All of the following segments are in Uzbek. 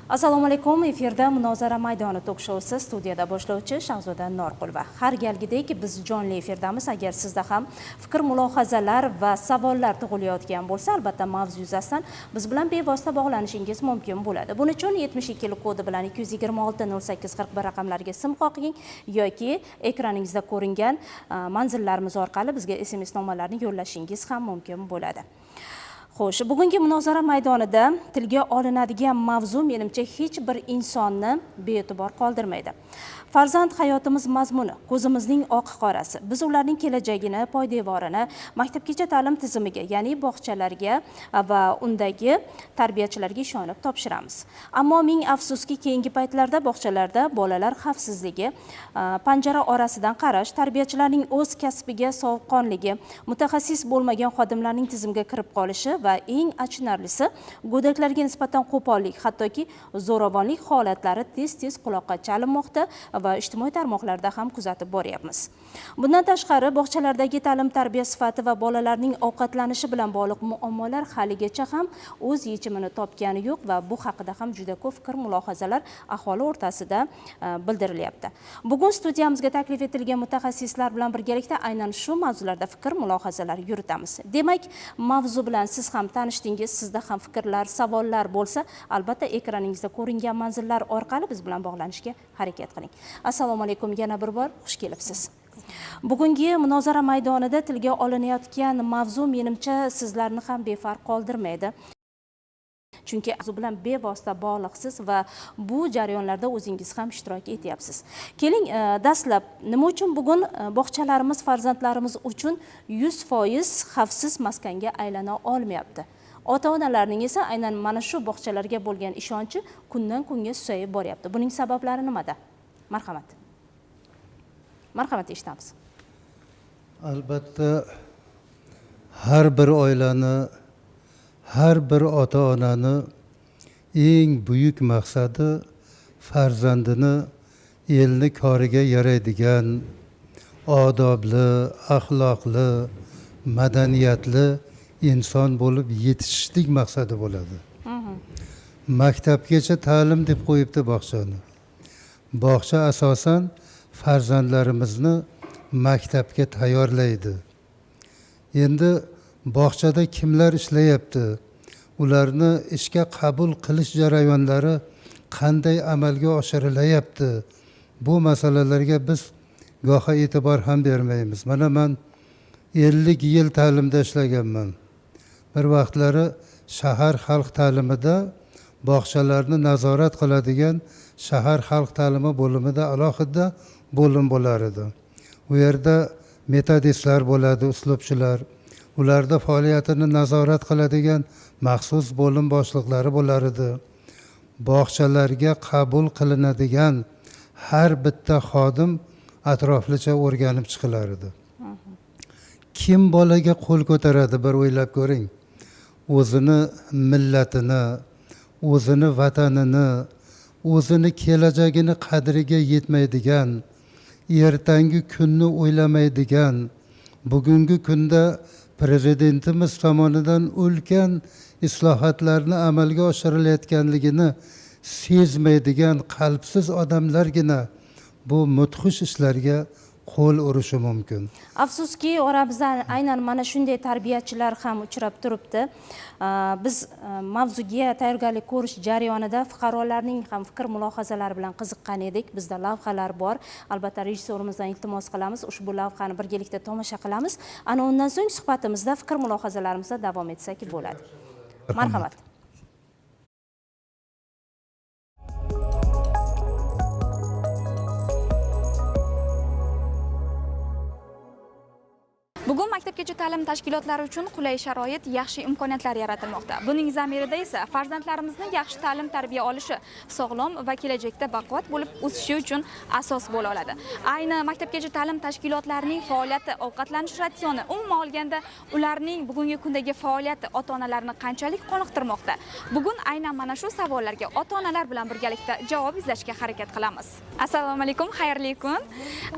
Assalomu alaykum. Efirda Munozara maydoni tok shousi, studiyada boshlovchi Shahzoda Norqulova. Har galgidek biz jonli efirdamiz. Agar sizda ham fikr, mulohazalar va savollar tug'ilayotgan bo'lsa, albatta mavzu yuzasidan biz bilan bevosita bog'lanishingiz mumkin bo'ladi. Buning uchun 72 kodi bilan 226 08 41 raqamlariga sim qoqing yoki ekraningizda ko'ringan manzillarimiz orqali bizga SMS nomalarni yo'llashingiz ham mumkin bo'ladi. Xo'sh, bugungi munozara maydonida tilga olinadigan mavzu menimcha hech bir insonni bee'tibor qoldirmaydi. Farzand hayotimiz mazmuni, ko'zimizning oq qorasi. Biz ularning kelajagini, poydevorini maktabgacha ta'lim tizimiga, ya'ni bog'chalarga va undagi tarbiyachilarga ishonib topshiramiz. Ammo ming afsuski, keyingi paytlarda bog'chalarda bolalar xavfsizligi, panjara orasidan qarash, tarbiyachilarning o'z kasbiga sovuqqonligi, mutaxassis bo'lmagan xodimlarning tizimga kirib qolishi va eng achinarlisi go'daklarga nisbatan qo'pollik, hattoki zo'ravonlik holatlari tez-tez quloqqa chalinmoqda va ijtimoiy tarmoqlarda ham kuzatib boryapmiz. Bundan tashqari, bog'chalardagi ta'lim-tarbiya sifati va bolalarning ovqatlanishi bilan bog'liq muammolar haligacha ham o'z yechimini topgani yo'q va bu haqida ham juda ko'p fikr mulohazalar aholi o'rtasida bildirilyapti. Bugun studiyamizga taklif etilgan mutaxassislar bilan birgalikda aynan shu mavzularda fikr mulohazalar yuritamiz. Demak, mavzu bilan siz ham tanishdingiz, sizda ham fikrlar, savollar bo'lsa, albatta ekraningizda ko'ringan manzillar orqali biz bilan bog'lanishga harakat qiling. Assalomu alaykum, yana bir bor xush kelibsiz. Bugungi munozara maydonida tilga olinayotgan mavzu menimcha sizlarni ham befarq qoldirmaydi. Chunki mavzu bilan bevosita bog'liqsiz va bu jarayonlarda o'zingiz ham ishtirok etyapsiz. Keling, dastlab nima uchun bugun bog'chalarimiz farzandlarimiz uchun 100% xavfsiz maskanga aylana olmayapti? Ota-onalarning esa aynan mana shu bog'chalarga bo'lgan ishonchi kundan kunga susayib boryapti. Buning sabablari nimada? Marhamat. Marhamat, eshitamiz. Albatta, har bir oilani, har bir ota onani eng buyuk maqsadi farzandini elni koriga yaraydigan, odobli, axloqli, madaniyatli inson bo'lib yetishishlik maqsadi bo'ladi. Maktabgacha ta'lim deb qo'yibdi bog'chani. Bog'cha asosan farzandlarimizni maktabga tayyorlaydi. Endi bog'chada kimlar ishlayapti? Ularni ishga qabul qilish jarayonlari qanday amalga oshirilayapti? Bu masalalarga biz goho e'tibor ham bermaymiz. Mana man 50 yil ta'limda ishlaganman. Bir vaqtlari shahar xalq ta'limida bog'chalarni nazorat qiladigan shahar xalq ta'limi bo'limida alohida bo'lim bo'lar edi. U yerda metodistlar bo'ladi, uslubchilar. Ularda faoliyatini nazorat qiladigan maxsus bo'lim boshliqlari bo'lar edi. Bog'chalarga qabul qilinadigan har bitta xodim atroflicha o'rganib chiqilar edi. Kim bolaga qo'l ko'taradi, bir o'ylab ko'ring. O'zini millatini, o'zini vatanini, o'zini kelajagini qadriga yetmaydigan, ertangi kunni o'ylamaydigan, bugungi kunda prezidentimiz tomonidan ulkan islohotlarni amalga oshirilayotganligini sezmaydigan qalbsiz odamlargina bu mudhish ishlarga qo'l urishi mumkin. Afsuski, oramizda aynan mana shunday tarbiyachilar ham uchrab turibdi. Biz mavzuga tayyorgarlik ko'rish jarayonida fuqarolarning ham fikr mulohazalari bilan qiziqqan edik. Bizda lavhalar bor. Albatta rejissyorimizdan iltimos qilamiz, ushbu lavhani birgalikda tomosha qilamiz. Ana undan so'ng suhbatimizda fikr mulohazalarimizda davom etsak bo'ladi. Marhamat. Bugun maktabgacha ta'lim tashkilotlari uchun qulay sharoit, yaxshi imkoniyatlar yaratilmoqda. Buning zamirida esa farzandlarimizni yaxshi ta'lim tarbiya olishi, sog'lom va kelajakda baquvvat bo'lib o'sishi uchun asos bo'la oladi. Ayni maktabgacha ta'lim tashkilotlarining faoliyati, ovqatlanish ratsioni, umuman olganda ularning bugungi kundagi faoliyati ota-onalarni qanchalik qoniqtirmoqda? Bugun aynan mana shu savollarga ota-onalar bilan birgalikda javob izlashga harakat qilamiz. Assalomu alaykum, xayrli kun.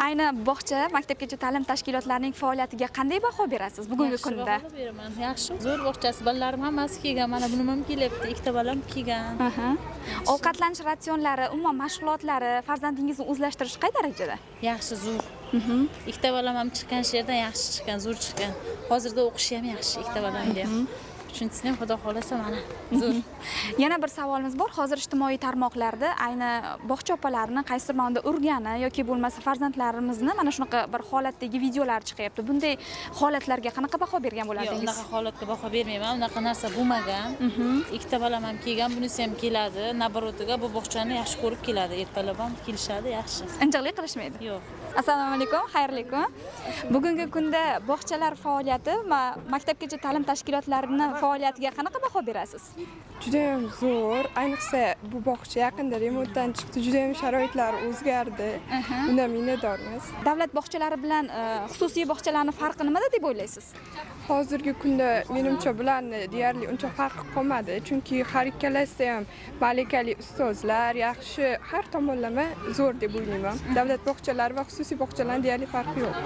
Ayni bog'cha, maktabgacha ta'lim tashkilotlarining faoliyatiga qanday qanday baho berasiz bugungi kunda? Yaxshi baho beraman. Yaxshi, zo'r bog'chasi. Bolalarim hammasi kelgan. Mana bunim ham kelyapti. Ikkita bolam kelgan. Ovqatlanish ratsionlari, umuman mashg'ulotlari, farzandingizni o'zlashtirish qay darajada? Yaxshi, zo'r. Ikkita bolam ham chiqqan shu yerdan yaxshi chiqqan, zo'r chiqqan. Hozirda o'qishi ham yaxshi ikkita bolamga ham. Uchinchisini ham xudo xohlasa mana zo'r. Yana bir savolimiz bor. Hozir ijtimoiy tarmoqlarda ayni bog'cha opalarini qaysidir ma'noda urgani yoki bo'lmasa farzandlarimizni mana shunaqa bir holatdagi videolar chiqyapti. Bunday holatlarga qanaqa baho bergan Yo'q, bo'lardingiz? unaqa holatga baho bermayman. Unaqa narsa bo'lmagan. Ikkita bolam ham kelgan, bunisi ham keladi. Naborotiga bu bog'chani yaxshi ko'rib keladi. Ertalab ham kelishadi, yaxshi. Injiqlik qilishmaydi. Yo'q. Assalomu alaykum, xayrli kun. Bugungi kunda bog'chalar faoliyati va maktabgacha ta'lim tashkilotlarini faoliyatiga qanaqa baho berasiz? Judayam zo'r. Ayniqsa bu bog'cha yaqinda remontdan chiqdi. Judayam sharoitlar o'zgardi. Bundan minnatdormiz. Davlat bog'chalari bilan xususiy bog'chalarning farqi nimada deb o'ylaysiz? Hozirgi kunda menimcha bularni deyarli uncha farqi qolmadi, chunki har ikkalasida ham malakali ustozlar, yaxshi, har tomonlama zo'r deb o'ylayman. Davlat bog'chalari va xususiy bog'chalarning deyarli farqi yo'q.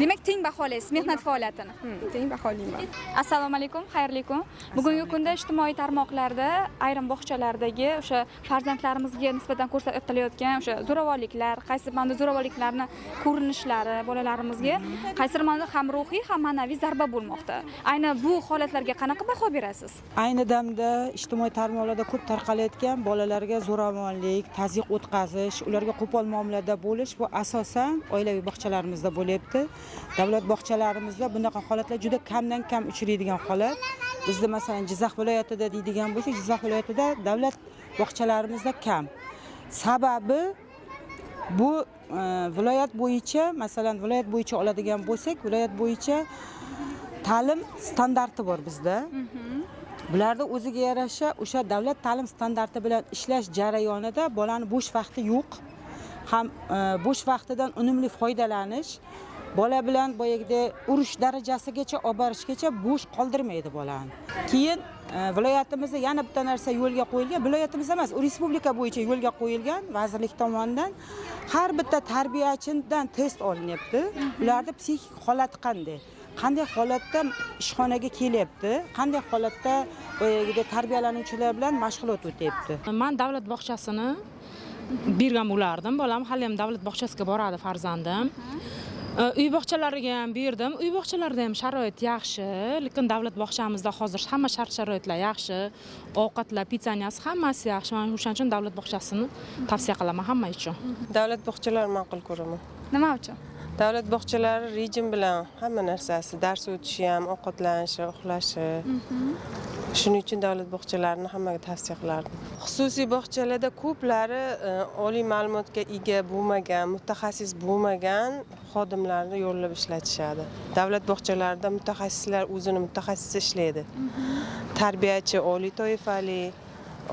Demak, teng baholaysiz mehnat faoliyatini. Teng baholayman. Assalomu alaykum, xayrli kun. Bugungi kunda ijtimoiy tarmoqlarda ayrim bog'chalardagi o'sha farzandlarimizga nisbatan ko'rsatilayotgan o'sha zo'ravonliklar, qaysi ma'noda zo'ravonliklarni ko'rinishlari bolalarimizga qaysi ma'noda ham ruhiy, ham ma'naviy zarba bo'lmoqda. Ayni bu holatlarga qanaqa baho berasiz? Ayni damda ijtimoiy tarmoqlarda ko'p tarqalayotgan bolalarga zo'ravonlik, tazyiq o'tkazish, ularga qo'pol muomalada bo'lish bu asosan oilaviy bog'chalarimizda bo'lyapti. Davlat bog'chalarimizda bunaqa holatlar juda kamdan kam uchraydigan holat. Bizda masalan Jizzax viloyatida deydigan bo'lsak, Jizzax viloyatida davlat bog'chalarimizda kam. Sababi bu viloyat bo'yicha, masalan viloyat bo'yicha oladigan bo'lsak, viloyat bo'yicha ta'lim standarti bor bizda. Bularda o'ziga yarasha o'sha davlat ta'lim standarti bilan ishlash jarayonida bolani bo'sh vaqti yo'q. Ham bo'sh vaqtidan unumli foydalanish, bola bilan boyagidek urush darajasigacha olib borishgacha bo'sh qoldirmaydi bolani. Keyin viloyatimizda yana bitta narsa yo'lga qo'yilgan, viloyatimizda emas, u respublika bo'yicha yo'lga qo'yilgan vazirlik tomonidan har bitta tarbiyachidan test olinyapti. Ularda psixik holati qanday? Qanday holatda ishxonaga kelyapti? Qanday holatda boyagidek tarbiyalanuvchilar bilan mashg'ulot o'tyapti? Men davlat bog'chasini bergan bo'lardim. Bolam hali ham davlat bog'chasiga boradi farzandim. Uy bog'chalariga ham berdim. Uy bog'chalarida ham sharoit yaxshi, lekin davlat bog'chamizda hozir hamma shart-sharoitlar yaxshi, ovqatlar, pitsaniyasi hammasi yaxshi. Men o'shaning uchun davlat bog'chasini tavsiya qilaman hamma uchun. Davlat bog'chalarini ma'qul ko'raman. Nima uchun? Davlat bog'chalari rejim bilan hamma narsasi, dars o'tishi ham, ovqatlanishi, uxlashi. Shuning uchun davlat bog'chalarini hammaga tavsiya qilardim. Xususiy bog'chalarda ko'plari oliy ma'lumotga ega bo'lmagan, mutaxassis bo'lmagan xodimlarni yo'llab ishlatishadi. Davlat bog'chalarida mutaxassislar o'zini mutaxassisi ishlaydi. Tarbiyachi oliy toifali,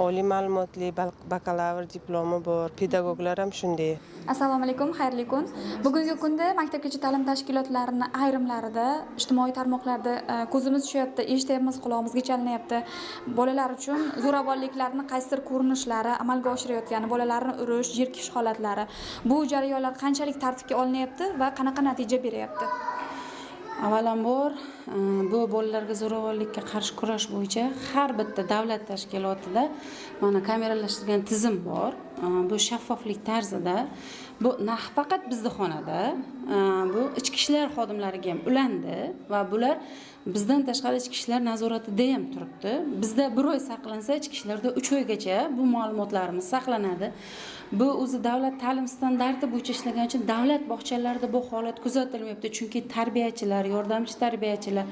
oliy ma'lumotli, bakalavr diplomi bor, pedagoglar ham shunday. Assalomu alaykum, xayrli kun. Bugungi kunda maktabgacha ta'lim tashkilotlarining ayrimlarida ijtimoiy tarmoqlarda ko'zimiz tushyapti, eshityapmiz, qulog'imizga chalinyapti. Bolalar uchun zo'ravonliklarning qaysidir ko'rinishlari amalga oshirayotgani, bolalarni urish, jirkish holatlari. Bu jarayonlar qanchalik tartibga olinyapti va qanaqa natija beryapti? Avvalambor, bu bolalarga zo'ravonlikka qarshi kurash bo'yicha har bitta davlat tashkilotida mana kameralashtirilgan tizim bor. Bu shaffoflik tarzida, bu nafaqat bizni xonada, bu ichki ishlar xodimlariga ham ulandi va bular bizdan tashqari ichki ishlar nazoratida ham turibdi. Bizda 1 oy saqlansa, ichki ishlarda 3 oygacha bu ma'lumotlarimiz saqlanadi. Bu o'zi davlat ta'lim standarti bo'yicha ishlagan uchun davlat bog'chalarida bu holat kuzatilmayapti, chunki tarbiyachilar, yordamchi tarbiyachilar,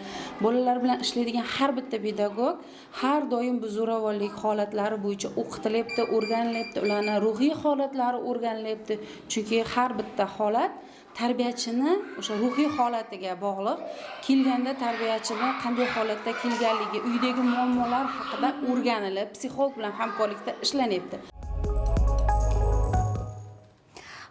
bolalar bilan ishlaydigan har bitta pedagog har doim bu zo'ravonlik holatlari bo'yicha o'qitilyapti, o'rganilyapti, ularning ruhiy holatlari o'rganilyapti, chunki har bitta holat tarbiyachini o'sha ruhiy holatiga bog'liq. Kelganda tarbiyachini qanday holatda kelganligi, uydagi muammolar haqida o'rganilib, psixolog bilan hamkorlikda ishlanyapti.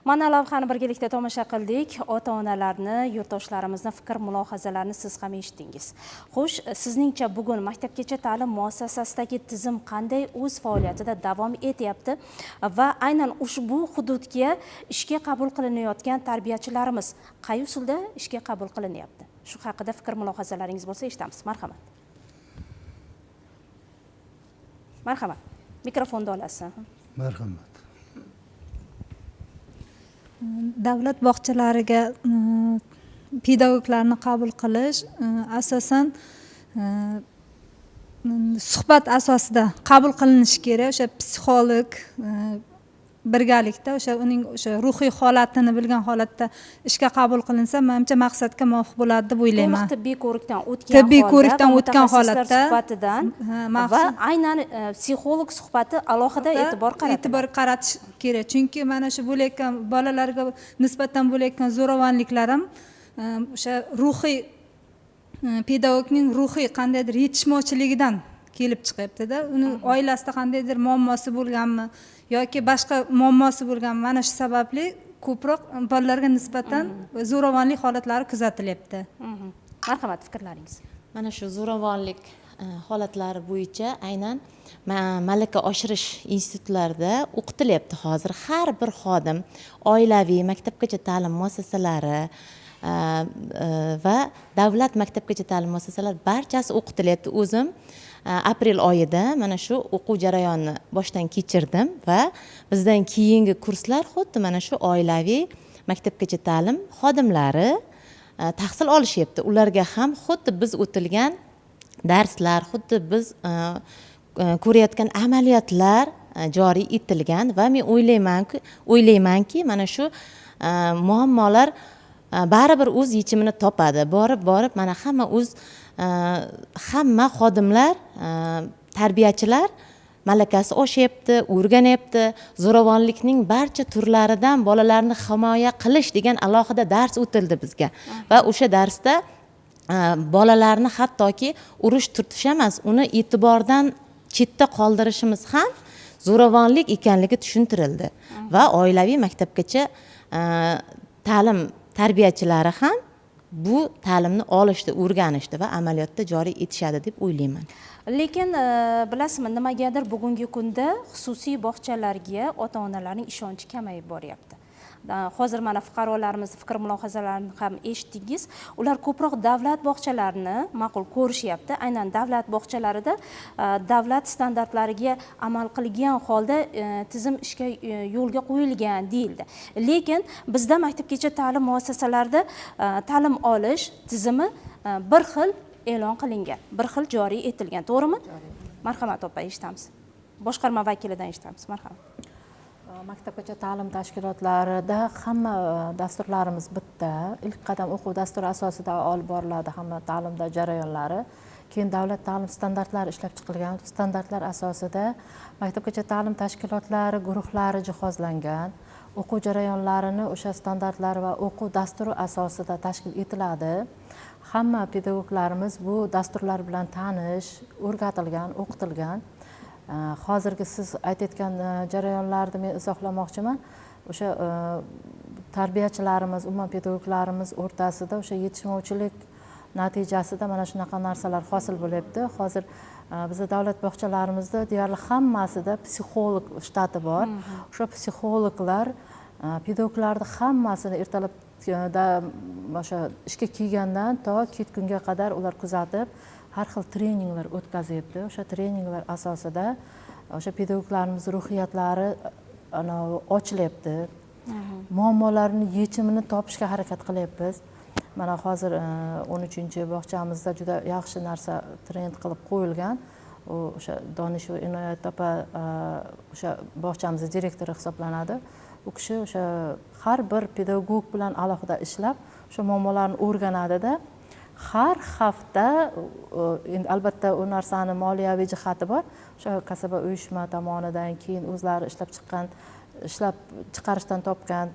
Mana lavhani birgalikda tomosha qildik. Ota-onalarni, yurtdoshlarimizni fikr mulohazalarini siz ham eshitdingiz. Xo'sh, sizningcha bugun maktabgacha ta'lim muassasasidagi tizim qanday o'z faoliyatida davom etyapti va aynan ushbu hududga ishga qabul qilinayotgan tarbiyachilarimiz qay usulda ishga qabul qilinyapti? Shu haqida fikr mulohazalaringiz bo'lsa eshitamiz. Marhamat. Marhamat. Mikrofonni olasiz. Marhamat. Davlat bog'chalariga pedagoglarni qabul qilish asosan suhbat asosida qabul qilinishi kerak. O'sha psixolog birgalikda o'sha uning o'sha ruhiy holatini bilgan holatda ishga qabul qilinsa, menimcha maqsadga muvofiq bo'ladi deb o'ylayman. To'liq tibbiy ko'rikdan o'tgan holatda suhbatidan va aynan psixolog suhbati alohida e'tibor qaratish kerak. Chunki mana shu bo'layotgan bolalarga nisbatan bo'layotgan zo'ravonliklar ham o'sha ruhiy pedagogning ruhiy qandaydir yetishmovchiligidan kelib chiqyapti-da. Uni oilasida qandaydir muammosi bo'lganmi yoki boshqa muammosi bo'lganmi, mana shu sababli ko'proq bolalarga nisbatan zo'ravonlik holatlari kuzatilyapti. Marhamat, fikrlaringiz. Mana shu zo'ravonlik holatlari bo'yicha aynan malaka oshirish institutlarida o'qitilyapti hozir. Har bir xodim oilaviy maktabgacha ta'lim muassasalari va davlat maktabgacha ta'lim muassasalari barchasi o'qitilyapti. O'zim aprel oyida mana shu o'quv jarayonini boshdan kechirdim va bizdan keyingi kurslar xuddi mana shu oilaviy maktabgacha ta'lim xodimlari tahsil olishyapti. Ularga ham xuddi biz o'tilgan darslar, xuddi biz ko'rayotgan amaliyotlar joriy etilgan va men o'ylaymanki mana shu muammolar baribir o'z yechimini topadi. Borib mana hamma o'z hamma xodimlar, tarbiyachilar malakasi oshyapti, o'rganyapti. Zo'ravonlikning barcha turlaridan bolalarni himoya qilish degan alohida dars o'tildi bizga. Va o'sha darsda bolalarni hattoki urush turtish emas, uni e'tibordan chetda qoldirishimiz ham zo'ravonlik ekanligi tushuntirildi. Va oilaviy maktabgacha ta'lim tarbiyachilari ham bu ta'limni olishdi, o'rganishdi va amaliyotda joriy etishadi deb o'ylayman. Lekin bilasizmi, nimagadir bugungi kunda xususiy bog'chalarga ota-onalarning ishonchi kamayib boryapti. Hozir mana fuqarolarimiz fikr mulohazalarini ham eshitdingiz. Ular ko'proq davlat bog'chalarini ma'qul ko'rishyapti. Aynan davlat bog'chalarida davlat standartlariga amal qilgan holda tizim ishga yo'lga qo'yilgan deyildi. Lekin bizda maktabgacha ta'lim muassasalarida ta'lim olish tizimi bir xil e'lon qilingan, bir xil joriy etilgan, to'g'rimi? Marhamat opa, eshitamiz. Boshqarma vakilidan eshitamiz. Marhamat. Maktabgacha ta'lim tashkilotlarida hamma dasturlarimiz bitta. Ilk qadam o'quv dasturi asosida olib boriladi hamma ta'limda jarayonlari. Keyin davlat ta'lim standartlari ishlab chiqilgan. Standartlar asosida maktabgacha ta'lim tashkilotlari guruhlari jihozlangan. O'quv jarayonlarini o'sha standartlar va o'quv dasturi asosida tashkil etiladi. Hamma pedagoglarimiz bu dasturlar bilan tanish, o'rgatilgan, o'qitilgan. Hozirgi siz aytayotgan jarayonlarni men izohlamoqchiman. O'sha tarbiyachilarimiz, umuman pedagoglarimiz o'rtasida o'sha yetishmovchilik natijasida mana shunaqa narsalar hosil bo'lyapti. Hozir bizda davlat bog'chalarimizda deyarli hammasida psixolog shtati bor. O'sha psixologlar pedagoglarni hammasini ertalab o'sha ishga kelgandan to ketgunga qadar ular kuzatib har xil treninglar o'tkazyapti. O'sha treninglar asosida o'sha pedagoglarimiz ruhiyatlari ochilyapti. Muammolarni yechimini topishga harakat qilyapmiz. Mana hozir 13-bog'chamizda juda yaxshi narsa trend qilib qo'yilgan. U o'sha Donish va Inoyat opa o'sha bog'chamiz direktori hisoblanadi. U kishi o'sha har bir pedagog bilan alohida ishlab, o'sha muammolarni o'rganadida har hafta, endi albatta u narsani moliyaviy jihati bor, o'sha kasaba uyushma tomonidan keyin o'zlari ishlab chiqarishdan topgan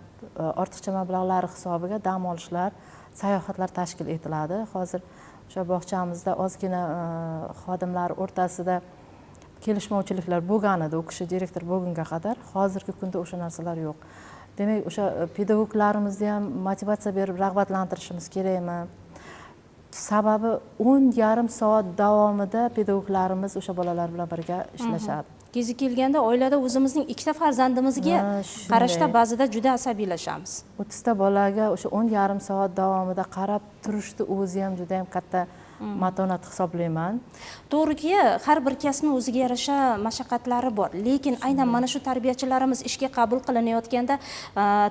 ortiqcha mablag'lari hisobiga dam olishlar, sayohatlar tashkil etiladi. Hozir o'sha bog'chamizda ozgina xodimlar o'rtasida kelishmovchiliklar bo'lgan edi, u kishi direktor bo'lgunga qadar. Hozirgi kunda o'sha narsalar yo'q. Demak, o'sha pedagoglarimizni ham motivatsiya berib rag'batlantirishimiz kerakmi? Sababi 10,5 soat davomida pedagoglarimiz o'sha bolalar bilan birga ishlashadi. Kezi kelganda oilada o'zimizning ikkita farzandimizga qarashda ba'zida juda asabiylashamiz. 30 ta bolaga o'sha 10,5 soat davomida qarab turishni o'zi ham juda ham katta matonat hisoblayman. To'g'riki, har bir kasbning o'ziga yarasha mashaqqatlari bor, lekin aynan mana shu tarbiyachilarimiz ishga qabul qilinayotganda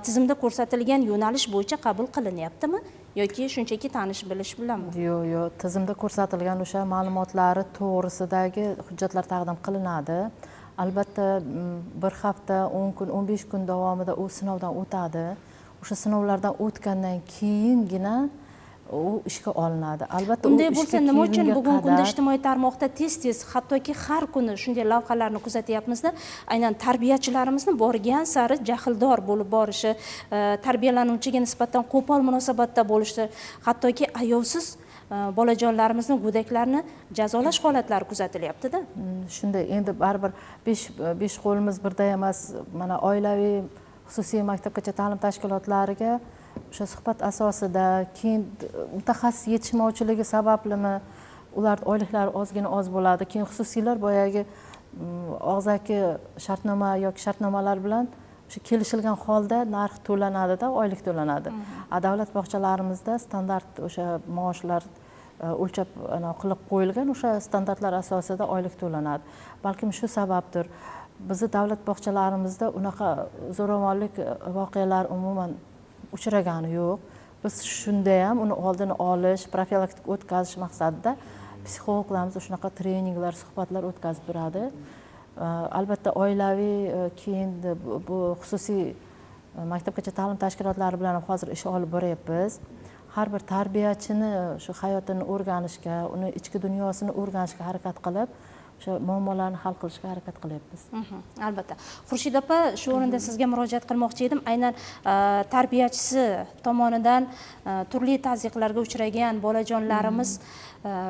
tizimda ko'rsatilgan yo'nalish bo'yicha qabul qilinyaptimi yoki shunchaki tanish bilish bilanmi? Yo'q, yo'q, tizimda ko'rsatilgan o'sha ma'lumotlari to'g'risidagi hujjatlar taqdim qilinadi. Albatta bir hafta, 10 kun, 15 kun davomida u sinovdan o'tadi. O'sha sinovlardan o'tgandan keyingina u ishga olinadi. Albatta unday bo'lsa nima uchun bugungi kunda ijtimoiy tarmoqda tez-tez, hattoki har kuni shunday lavhalarni kuzatyapmizda, aynan tarbiyachilarimizni borgan sari jahldor bo'lib borishi, tarbiyalanuvchiga nisbatan qo'pol munosabatda bo'lishi, hattoki ayovsiz bolajonlarimizni, go'daklarni jazolash holatlari kuzatilyapti-da. Shunday, endi baribir besh qo'limiz birday emas. Mana oilaviy, xususiy maktabgacha ta'lim tashkilotlariga o'sha suhbat asosida, keyin mutaxassis yetishmovchiligi sabablimi ular oyliklari ozgina oz bo'ladi. Keyin xususiylar boyagi og'zaki shartnoma yoki shartnomalar bilan o'sha kelishilgan holda narx to'lanadi-da, oylik to'lanadi. A davlat bog'chalarimizda standart o'sha maoshlar o'lchab qilib qo'yilgan, o'sha standartlar asosida oylik to'lanadi. Balkim shu sababdir. Bizni davlat bog'chalarimizda unaqa zo'ravonlik voqealari umuman uchragani yo'q. Biz shunda ham uni oldini olish, profilaktik o'tkazish maqsadida psixologlarimiz shunaqa treninglar, suhbatlar o'tkazib turadi. Albatta oilaviy, keyin bu xususiy maktabgacha ta'lim tashkilotlari bilan ham hozir ish olib boryapmiz. Har bir tarbiyachini shu hayotini o'rganishga, uni ichki dunyosini o'rganishga harakat qilib, o'sha muammolarni hal qilishga harakat qilyapmiz. Albatta. Xurshid opa, shu o'rinda sizga murojaat qilmoqchi edim. Aynan tarbiyachisi tomonidan turli tazyiqlarga uchragan bolajonlarimiz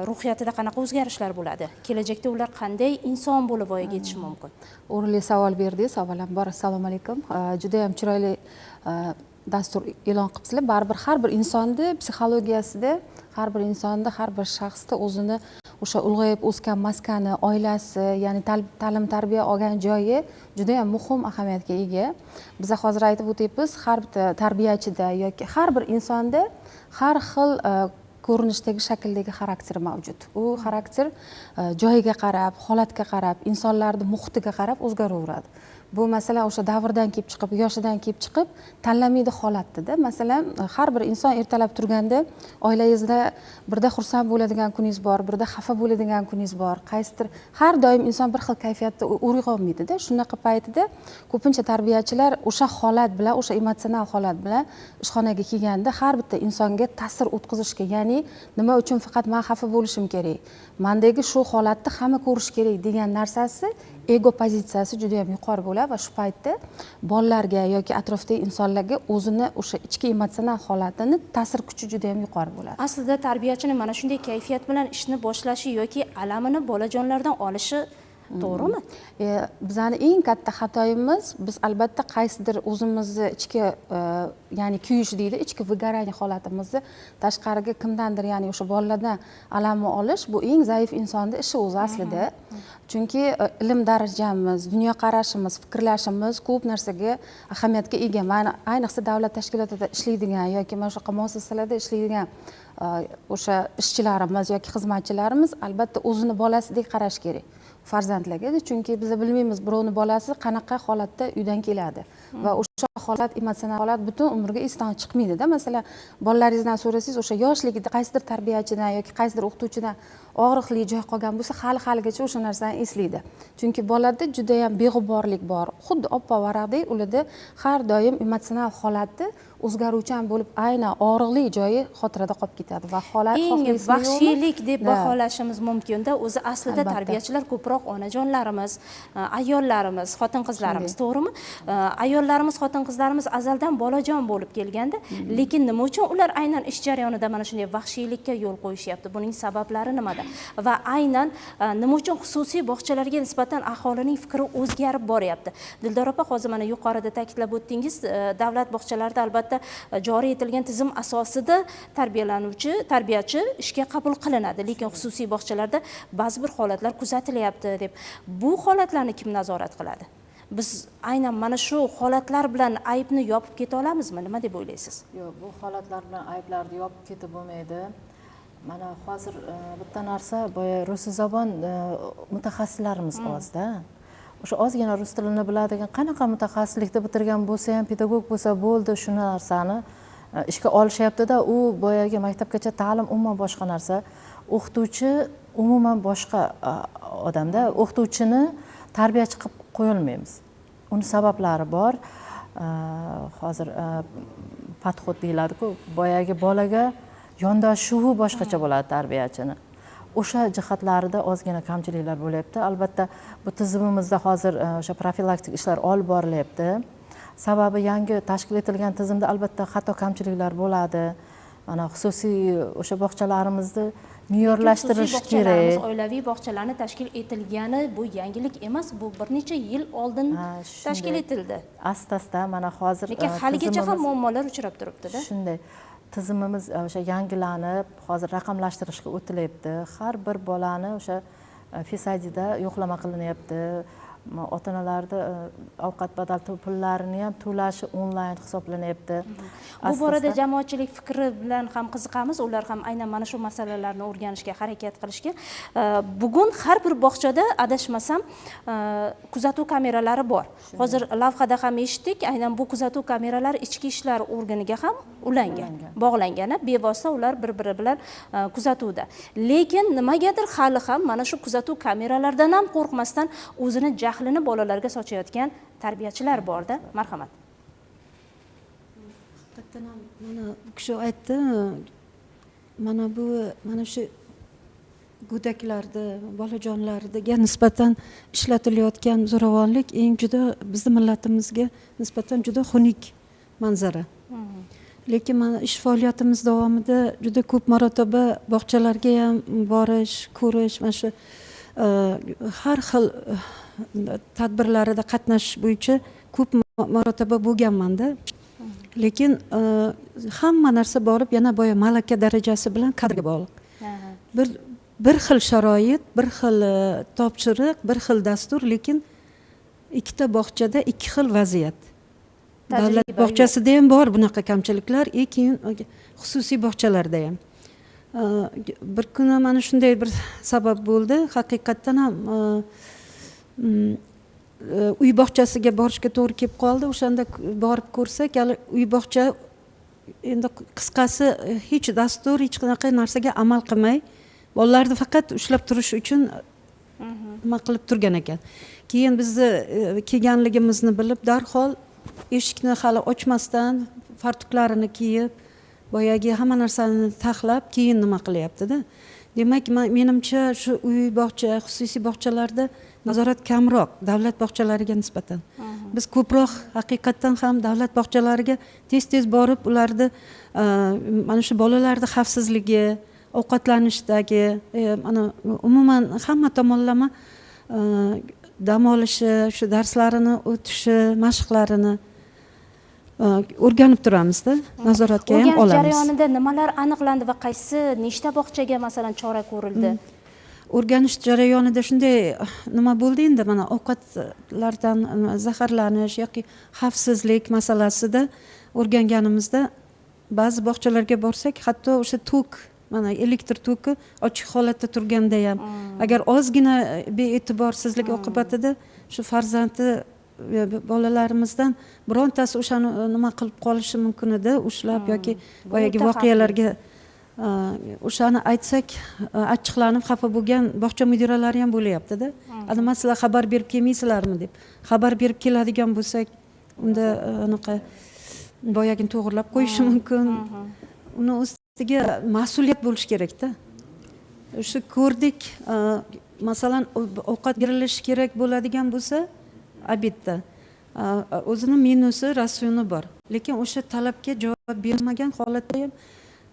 ruhiyatida qanaqa o'zgarishlar bo'ladi? Kelajakda ular qanday inson bo'lib voyaga yetishi mumkin? O'rinli savol berdingiz. Avvalambor assalomu alaykum. Juda ham chiroyli dastur e'lon qilibsizlar. Baribir har bir insonni psixologiyasida, har bir insonda, har bir shaxsda o'zini o'sha ulg'ayib o'sgan maskani, oilasi, ya'ni ta'lim tarbiya olgan joyi juda ham muhim ahamiyatga ega. Biz hozir aytib o'tyapmiz, har bitta tarbiyachida yoki har bir insonda har xil ko'rinishdagi, shakldagi xarakter mavjud. U xarakter joyiga qarab, holatga qarab, insonlarning muhitiga qarab o'zgaraveradi. Bu masalan o'sha davrdan kelib chiqib, yoshidan kelib chiqib tanlamaydi holatda. Masalan, har bir inson ertalab turganda oilangizda birda xursand bo'ladigan kuningiz bor, birda xafa bo'ladigan kuningiz bor. Qaysidir har doim inson bir xil kayfiyatda uyg'onmaydida. Shunaqa paytida ko'pincha tarbiyachilar o'sha holat bilan, o'sha emotsional holat bilan ishxonaga kelganda har bitta insonga ta'sir o'tkazishga, ya'ni nima uchun faqat men xafa bo'lishim kerak, mendagi shu holatni hamma ko'rish kerak degan narsasi, ego pozitsiyasi juda ham yuqori bo'ladi va shu paytda bolalarga yoki atrofdagi insonlarga o'zini o'sha ichki emotsional holatini ta'sir kuchi juda ham yuqori bo'ladi. Aslida tarbiyachining mana shunday kayfiyat bilan ishni boshlashi yoki alamini bolajonlardan olishi to'g'rimi? Bizani eng katta xatoyimiz, biz albatta qaysidir o'zimizni ichki, ya'ni kuyish deydi, ichki выгорание holatimizni tashqariga kimdandir, ya'ni o'sha bolalardan alamni olish, bu eng zaif insonning ishi o'zi aslida. Chunki ilm darajamiz, dunyoqarashimiz, fikrlashimiz ko'p narsaga ahamiyatga ega. Mana ayniqsa davlat tashkilotida ishlaydigan yoki mana shunaqa muassasalarda ishlaydigan o'sha ishchilarimiz yoki xizmatchilarimiz albatta o'zini bolasidek qarash kerak farzandlarga, chunki biz bilmaymiz birovning bolasi qanaqa holatda uydan keladi va o'sha holat, emotsional holat butun umrga esdan chiqmaydida. Masalan, bolalaringizdan so'rasangiz, o'sha yoshligida qaysidir tarbiyachidan yoki qaysidir o'qituvchidan og'riqli joy qolgan bo'lsa, hali haligacha o'sha narsani eslaydi. Chunki bolada juda ham beg'uborlik bor. Xuddi oppoq varaqdek ularda har doim emotsional holatni o'zgaruvchan bo'lib, aynan og'riqli joyi xotirada qolib ketadi va holat eng vahshiylik deb baholashimiz mumkinda. O'zi aslida tarbiyachilar ko'proq onajonlarimiz, ayollarimiz, xotin-qizlarimiz, to'g'rimi? Ayollarimiz, xotin-qizlarimiz azaldan bolajon bo'lib kelganda, lekin nima uchun ular aynan ish jarayonida mana shunday vahshiylikka yo'l qo'yishyapti? Buning sabablari nimada? Va aynan nima uchun xususiy bog'chalarga nisbatan aholining fikri o'zgarib boryapti? Dildor opa, hozir mana yuqorida ta'kidlab o'tdingiz, davlat bog'chalarida albatta albatta joriy etilgan tizim asosida tarbiyalanuvchi, tarbiyachi ishga qabul qilinadi. Lekin xususiy bog'chalarda ba'zi bir holatlar kuzatilyapti deb. Bu holatlarni kim nazorat qiladi? Biz aynan mana shu holatlar bilan aybni yopib keta olamizmi? Nima deb o'ylaysiz? Yo'q, bu holatlar bilan ayblarni yopib ketib bo'lmaydi. Mana hozir bitta narsa, boya rusizabon mutaxassislarimiz ozda. O'sha ozgina rus tilini biladigan, qanaqa mutaxassislikda bitirgan bo'lsa ham, pedagog bo'lsa bo'ldi, shu narsani ishga olishyaptida. U boyagi maktabgacha ta'lim umuman boshqa narsa, o'qituvchi umuman boshqa odamda. O'qituvchini tarbiyachi qilib qo'yolmaymiz. Uni sabablari bor. Hozir подход deyiladiku, boyagi bolaga yondashuvi boshqacha bo'ladi tarbiyachini. O'sha jihatlarida ozgina kamchiliklar bo'lyapti. Albatta, bu tizimimizda hozir o'sha profilaktik ishlar olib borilyapti. Sababi yangi tashkil etilgan tizimda albatta xato kamchiliklar bo'ladi. Mana xususiy o'sha bog'chalarimizni me'yorlashtirish kerak. Oilaviy bog'chalarni tashkil etilgani bu yangilik emas, bu bir necha yil oldin tashkil etildi. Asta-asta mana hozir lekin haligacha ham muammolar uchrab turibdi-da. Shunday. Tizimimiz o'sha yangilanib, hozir raqamlashtirishga o'tilyapti. Har bir bolani o'sha Face IDda yo'qlama qilinyapti. Ota-onalarni ovqat badal pullarini ham to'lashi onlayn hisoblanyapti. Bu borada jamoatchilik fikri bilan ham qiziqamiz. Ular ham aynan mana shu masalalarni o'rganishga harakat qilishgan. Bugun har bir bog'chada, adashmasam, kuzatuv kameralari bor. Hozir lavhada ham eshitdik, aynan bu kuzatuv kameralari ichki ishlar organiga ham ulangan, bog'langan, bevosita ular bir-biri bilan kuzatuvda. Lekin nimagadir hali ham mana shu kuzatuv kameralaridan ham qo'rqmasdan o'zini jahlini bolalarga sochayotgan tarbiyachilar borda. Marhamat. Haqiqatan ham mana bu kishi aytdi, mana bu mana shu go'daklarni, bolajonlarga nisbatan ishlatilayotgan zo'ravonlik eng juda bizni millatimizga nisbatan juda xunuk manzara. Lekin mana ish faoliyatimiz davomida juda ko'p marotaba bog'chalarga ham borish, ko'rish, mana shu har xil tadbirlarida qatnashish bo'yicha ko'p marotaba bo'lganmanda. Lekin hamma narsa borib yana boya malaka darajasi bilan kadrga bog'liq. Bir xil sharoit, bir xil topshiriq, bir xil dastur, lekin ikkita bog'chada ikki xil vaziyat. Davlat bog'chasida ham bor bunaqa kamchiliklar, keyin xususiy bog'chalarda ham. Bir kuni mana shunday bir sabab bo'ldi. Haqiqatdan ham uy bog'chasiga borishga to'g'ri kelib qoldi. O'shanda borib ko'rsak, hali uy bog'cha endi qisqasi hech dastur, hech qanaqa narsaga amal qilmay, bolalarni faqat ushlab turish uchun nima qilib turgan ekan. Keyin bizni kelganligimizni bilib, darhol eshikni hali ochmasdan fartuklarini kiyib, boyagi hamma narsani taxlab, keyin nima qilyapti-da. Demak, menimcha shu uy bog'cha, xususiy bog'chalarda nazorat kamroq davlat bog'chalariga nisbatan. Biz ko'proq haqiqatdan ham davlat bog'chalariga tez-tez borib, ularni mana shu bolalarning xavfsizligi, ovqatlanishdagi, mana umuman hamma tomonlama dam olishi, shu darslarini o'tishi, mashqlarini o'rganib turamizda, nazoratga ham olamiz. O'rganish jarayonida nimalar aniqlandi va qaysi nechta bog'chaga masalan chora ko'rildi? O'rganish jarayonida shunday nima bo'ldi endi, mana ovqatlardan zaharlanish yoki xavfsizlik masalasida o'rganganimizda ba'zi bog'chalarga borsak, hatto o'sha tok, mana elektr toki ochiq holatda turganda ham agar ozgina bee'tiborsizlik oqibatida shu farzandi bolalarimizdan birontasi o'shani nima qilib qolishi mumkin edi, ushlab yoki boyagi voqealarga o'shani aytsak achchiqlanib xafa bo'lgan bog'cha mudiralari ham bo'lyapti-da. Nima sizlar xabar berib kelmaysizlarmi deb. Xabar berib keladigan bo'lsak, unda anaqa boyagini to'g'irlab qo'yishi mumkin. Uni ustiga mas'uliyat bo'lishi kerak-da. O'sha ko'rdik, masalan, ovqat berilishi kerak bo'ladigan bo'lsa, obedda o'zini menusi, ratsioni bor. Lekin o'sha talabga javob bermagan holatda ham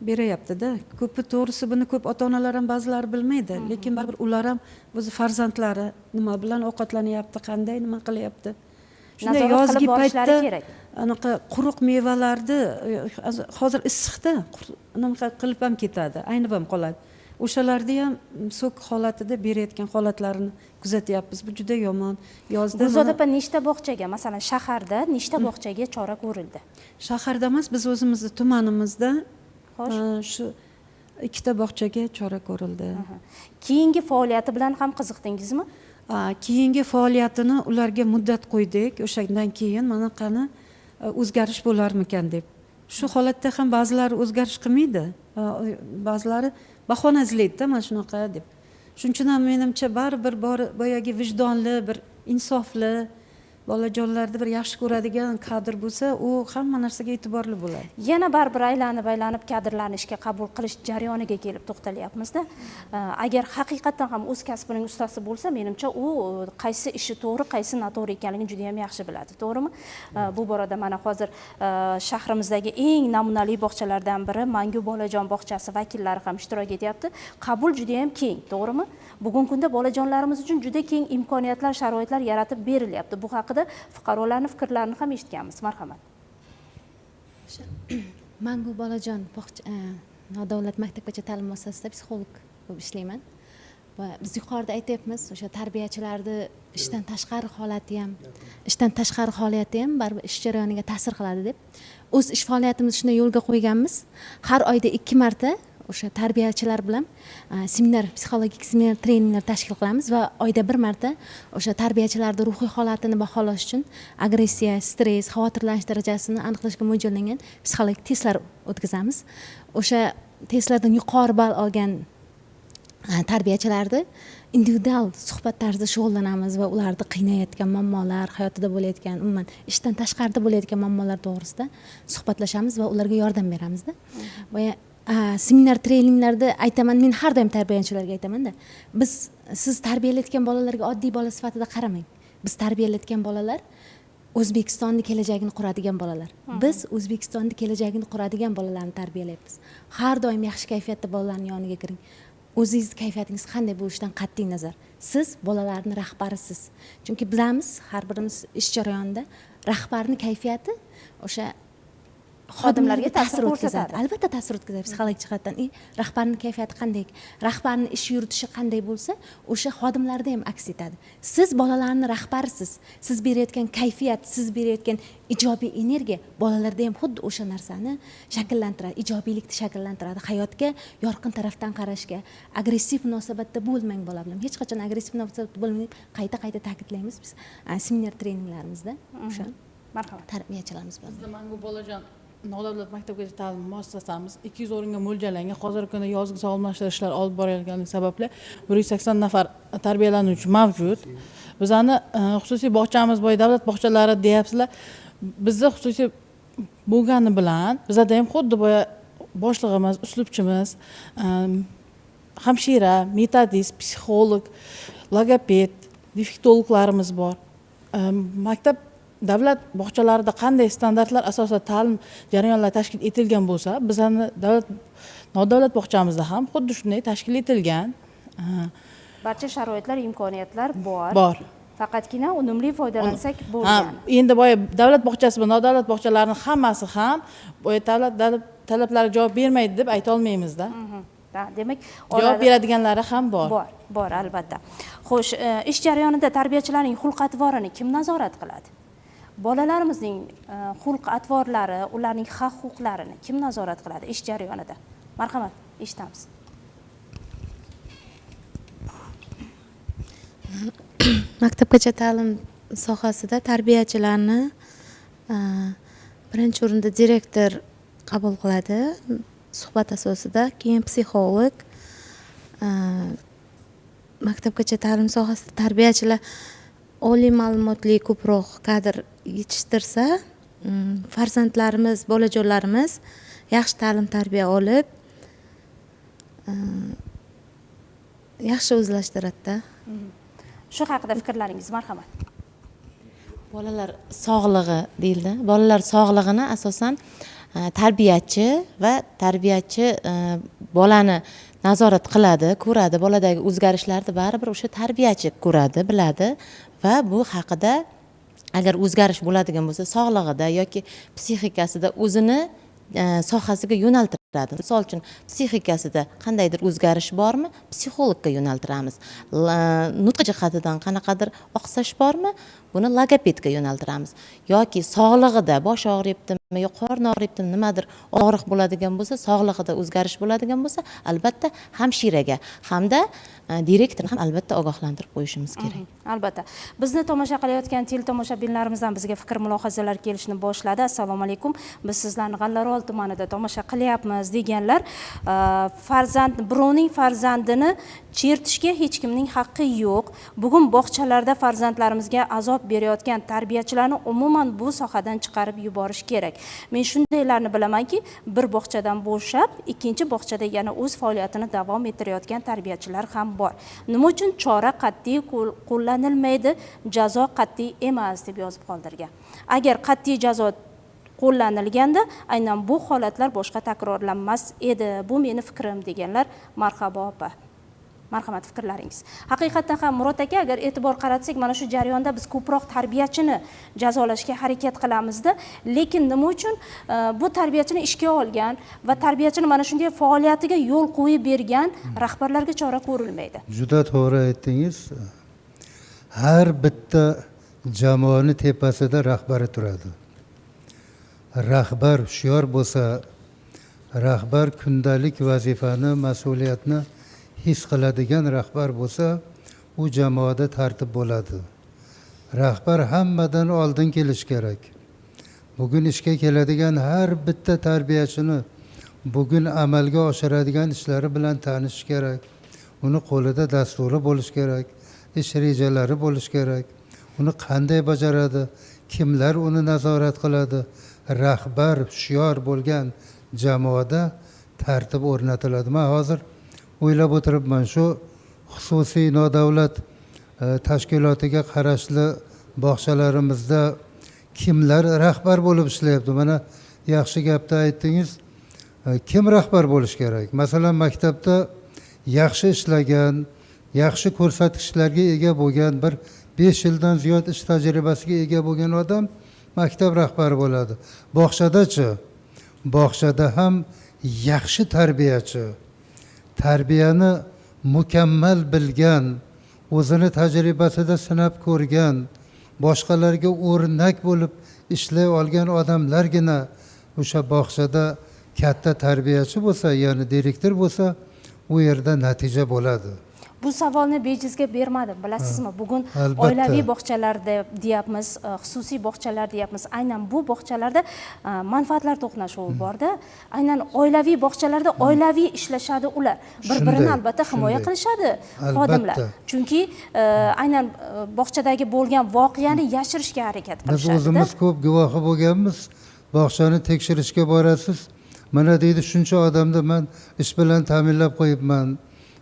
berayapti-da. Ko'pi to'g'risi buni ko'p ota-onalar ham ba'zilari bilmaydi, lekin baribir ular ham o'zi farzandlari nima bilan ovqatlanyapti, qanday nima qilyapti. Shunday yozgi paytda anaqa quruq mevalarni hozir issiqda anaqa qilib ham ketadi, aynib ham qoladi. O'shalarni ham sok holatida berayotgan holatlarini kuzatyapmiz. Bu juda yomon. Yozda Gulzoda opa, nechta bog'chaga, masalan, shaharda nechta bog'chaga chora ko'rildi? Shaharda emas, biz o'zimizni tumanimizda shu 2ta bog'chaga chora ko'rildi. Keyingi faoliyati bilan ham qiziqdingizmi? Keyingi faoliyatini ularga muddat qo'ydik. O'shandan keyin mana qani o'zgarish bo'larmikan deb. Shu holatda ham ba'zilari o'zgarish qilmaydi, ba'zilari bahona izlaydi-da, mana shunaqa deb. Shuning uchun ham menimcha baribir boyagi vijdonli, bir insofli bolajonlarni bir yaxshi ko'radigan kadr bo'lsa, u hamma narsaga e'tiborli bo'ladi. Yana baribir aylanib kadrlarni ishga qabul qilish jarayoniga kelib to'xtalyapmiz-da. Agar haqiqatan ham o'z kasbining ustasi bo'lsa, menimcha u qaysi ishi to'g'ri, qaysi noto'g'ri ekanligini juda ham yaxshi biladi, to'g'rimi? Bu borada mana hozir shahrimizdagi eng namunali bog'chalardan biri Mangu bolajon bog'chasi vakillari ham ishtirok etyapti. Qabul juda ham keng, to'g'rimi? Bugungi kunda bolajonlarimiz uchun juda keng imkoniyatlar, sharoitlar yaratib berilyapti. Bu haqida fuqarolarning fikrlarini ham eshitganmiz. Marhamat. Mangu bolajon bog'cha nodavlat maktabgacha ta'lim muassasasida psixolog bo'lib ishlayman. Va biz yuqorida aytyapmiz, o'sha tarbiyachilarni ishdan tashqari holati ham baribir ish jarayoniga ta'sir qiladi deb. O'z ish faoliyatimizni shunday yo'lga qo'yganmiz. Har oyda 2 marta o'sha tarbiyachilar bilan seminar, psixologik seminar treninglar tashkil qilamiz va oyda 1 marta o'sha tarbiyachilarning ruhiy holatini baholash uchun agressiya, stress, xavotirlanish darajasini aniqlashga mo'ljallangan psixologik testlar o'tkazamiz. O'sha testlardan yuqori ball olgan tarbiyachilarni individual suhbat tarzida shug'ullanamiz va ularni qiynayotgan muammolar, hayotida bo'layotgan, umuman ishdan tashqarida bo'layotgan muammolar to'g'risida suhbatlashamiz va ularga yordam beramizda. Va seminar treninglarda aytaman, men har doim tarbiyachilarga aytamanda, biz siz tarbiyalayotgan bolalarga oddiy bola sifatida qaramang. Biz tarbiyalayotgan bolalar O'zbekistonning kelajagini quradigan bolalar. Biz O'zbekistonning kelajagini quradigan bolalarni tarbiyalayapmiz. Har doim yaxshi kayfiyatda bolalarning yoniga kiring. O'zingiz kayfiyatingiz qanday bo'lishidan qat'iy nazar, siz bolalarning rahbarisiz. Chunki bilamiz, har birimiz ish jarayonida rahbarning kayfiyati o'sha xodimlarga ta'sir o'tkazadi. Albatta ta'sir o'tkazadi psixologik jihatdan. Rahbarning kayfiyati qanday, rahbarning ish yuritishi qanday bo'lsa, o'sha xodimlarda ham aks etadi. Siz bolalarning rahbarisiz. Siz berayotgan kayfiyat, siz berayotgan ijobiy energiya bolalarda ham xuddi o'sha narsani shakllantiradi, ijobiylikni shakllantiradi. Hayotga yorqin tarafdan qarashga, agressiv munosabatda bo'lmang bola bilan. Hech qachon agressiv munosabatda bo'lmang deb qayta-qayta ta'kidlaymiz biz seminar treninglarimizda. O'sha marhamat tarbiyachilarimiz bilan. Bizda Mangu bolajon nodavlat maktabgacha ta'lim muassasamiz 200 o'ringa mo'ljallangan. Hozirgi kunda yozgi sog'lomlashtirish ishlari olib borayotganligi sababli 180 nafar tarbiyalanuvchi mavjud. Bizani xususiy bog'chamiz boya davlat bog'chalari deyapsizlar. Bizda xususiy bo'lgani bilan bizada ham xuddi boya boshlig'imiz, uslubchimiz, hamshira, metodist, psixolog, logoped, defektologlarimiz bor. Maktab davlat bog'chalarida qanday standartlar asosida ta'lim jarayonlari tashkil etilgan bo'lsa, bizani davlat nodavlat bog'chamizda ham xuddi shunday tashkil etilgan. Barcha sharoitlar, imkoniyatlar bor. Bor. Faqatgina unumli foydalansak bo'lgani. Endi boya davlat bog'chasi va nodavlat bog'chalarining hammasi ham boya davlat talablariga javob bermaydi deb ayta olmaymizda. Demak, javob beradiganlari ham bor. Bor, bor albatta. Xo'sh, ish jarayonida tarbiyachilarning xulq-atvorini kim nazorat qiladi? Bolalarimizning xulq-atvorlari, ularning haq-huquqlarini kim nazorat qiladi ish jarayonida? Marhamat, eshitamiz. Maktabgacha ta'lim sohasida tarbiyachilarni birinchi o'rinda direktor qabul qiladi suhbat asosida, keyin psixolog. Maktabgacha ta'lim sohasida tarbiyachilar oliy ma'lumotli ko'proq kadr yetishtirsa, farzandlarimiz, bolajonlarimiz yaxshi ta'lim tarbiya olib, yaxshi o'zlashtiradi-da. Shu haqida fikrlaringiz, marhamat. Bolalar sog'lig'i deyildi. Bolalar sog'lig'ini asosan tarbiyachi va tarbiyachi bolani nazorat qiladi, ko'radi, boladagi o'zgarishlarni baribir o'sha tarbiyachi ko'radi, biladi va bu haqida Agar o'zgarish bo'ladigan bo'lsa sog'lig'ida yoki psixikasida, o'zini sohasiga yo'naltiradi. Misol uchun, psixikasida qandaydir o'zgarish bormi, psixologga yo'naltiramiz. Nutq jihatidan qanaqadir oqsash bormi, buni logopedga yo'naltiramiz. Yoki sog'lig'ida bosh og'riyaptimi yo qorni og'riyaptimi, nimadir og'riq bo'ladigan bo'lsa, sog'lig'ida o'zgarish bo'ladigan bo'lsa, albatta hamshiraga hamda direktorni ham albatta ogohlantirib qo'yishimiz kerak. Albatta, bizni tomosha qilayotgan teletomoshabinlarimizdan bizga fikr mulohazalar kelishni boshladi. Assalomu alaykum, biz sizlarni G'allaorol tumanida tomosha qilyapmiz deganlar. Farzand, birovning farzandini chertishga hech kimning haqqi yo'q. Bugun bog'chalarda farzandlarimizga azob berayotgan tarbiyachilarni umuman bu sohadan chiqarib yuborish kerak. Men shundaylarni bilamanki, bir bog'chadan bo'shab, ikkinchi bog'chada yana o'z faoliyatini davom ettirayotgan tarbiyachilar ham bor. Nima uchun chora qat'iy qo'llanilmaydi, jazo qat'iy emas deb yozib qoldirgan. Agar qat'iy jazo qo'llanilganda aynan bu holatlar boshqa takrorlanmas edi. Bu meni fikrim deganlar. Marhabo opa. Marhamat, fikrlaringiz. Haqiqatdan ham Murod aka, agar e'tibor qaratsak, mana shu jarayonda biz ko'proq tarbiyachini jazolashga harakat qilamizda, lekin nima uchun bu tarbiyachini ishga olgan va tarbiyachini mana shunday faoliyatiga yo'l qo'yib bergan rahbarlarga chora ko'rilmaydi? Juda to'g'ri aytdingiz. Har bitta jamoani tepasida rahbari turadi. Rahbar hushyor bo'lsa, rahbar kundalik vazifani, mas'uliyatni his qiladigan rahbar bo'lsa, u jamoada tartib bo'ladi. Rahbar hammadan oldin kelishi kerak. Bugun ishga keladigan har bitta tarbiyachini bugun amalga oshiradigan ishlari bilan tanishish kerak. Uni qo'lida dasturi bo'lishi kerak, ish rejalari bo'lishi kerak. Uni qanday bajaradi, kimlar uni nazorat qiladi. Rahbar hushyor bo'lgan jamoada tartib o'rnatiladi. Men hozir o'ylab o'tiribman, shu xususiy nodavlat tashkilotiga qarashli bog'chalarimizda kimlar rahbar bo'lib ishlayapti? Mana yaxshi gapni aytdingiz. Kim rahbar bo'lishi kerak? Masalan, maktabda yaxshi ishlagan, yaxshi ko'rsatkichlarga ega bo'lgan, bir 5 yildan ziyod ish tajribasiga ega bo'lgan odam maktab rahbari bo'ladi. Bog'chada-chi? Bog'chada ham yaxshi tarbiyachi, tarbiyani mukammal bilgan, o'zini tajribasida sinab ko'rgan, boshqalarga o'rnak bo'lib ishlay olgan odamlargina o'sha bog'chada katta tarbiyachi bo'lsa, ya'ni direktor bo'lsa, u yerda natija bo'ladi. Bu savolni bejizga bermadim, bilasizmi? Bugun oilaviy bog'chalarda deyapmiz, xususiy bog'chalar deyapmiz. Aynan bu bog'chalarda manfaatlar to'qnashuvi borda. Aynan oilaviy bog'chalarda oilaviy ishlashadi ular. Bir-birini albatta himoya qilishadi xodimlar. Chunki aynan bog'chadagi bo'lgan voqeani yashirishga harakat qilishadi. Biz o'zimiz ko'p guvohi bo'lganmiz. Bog'chani tekshirishga borasiz, mana deydi, shuncha odamni men ish bilan ta'minlab qo'yibman.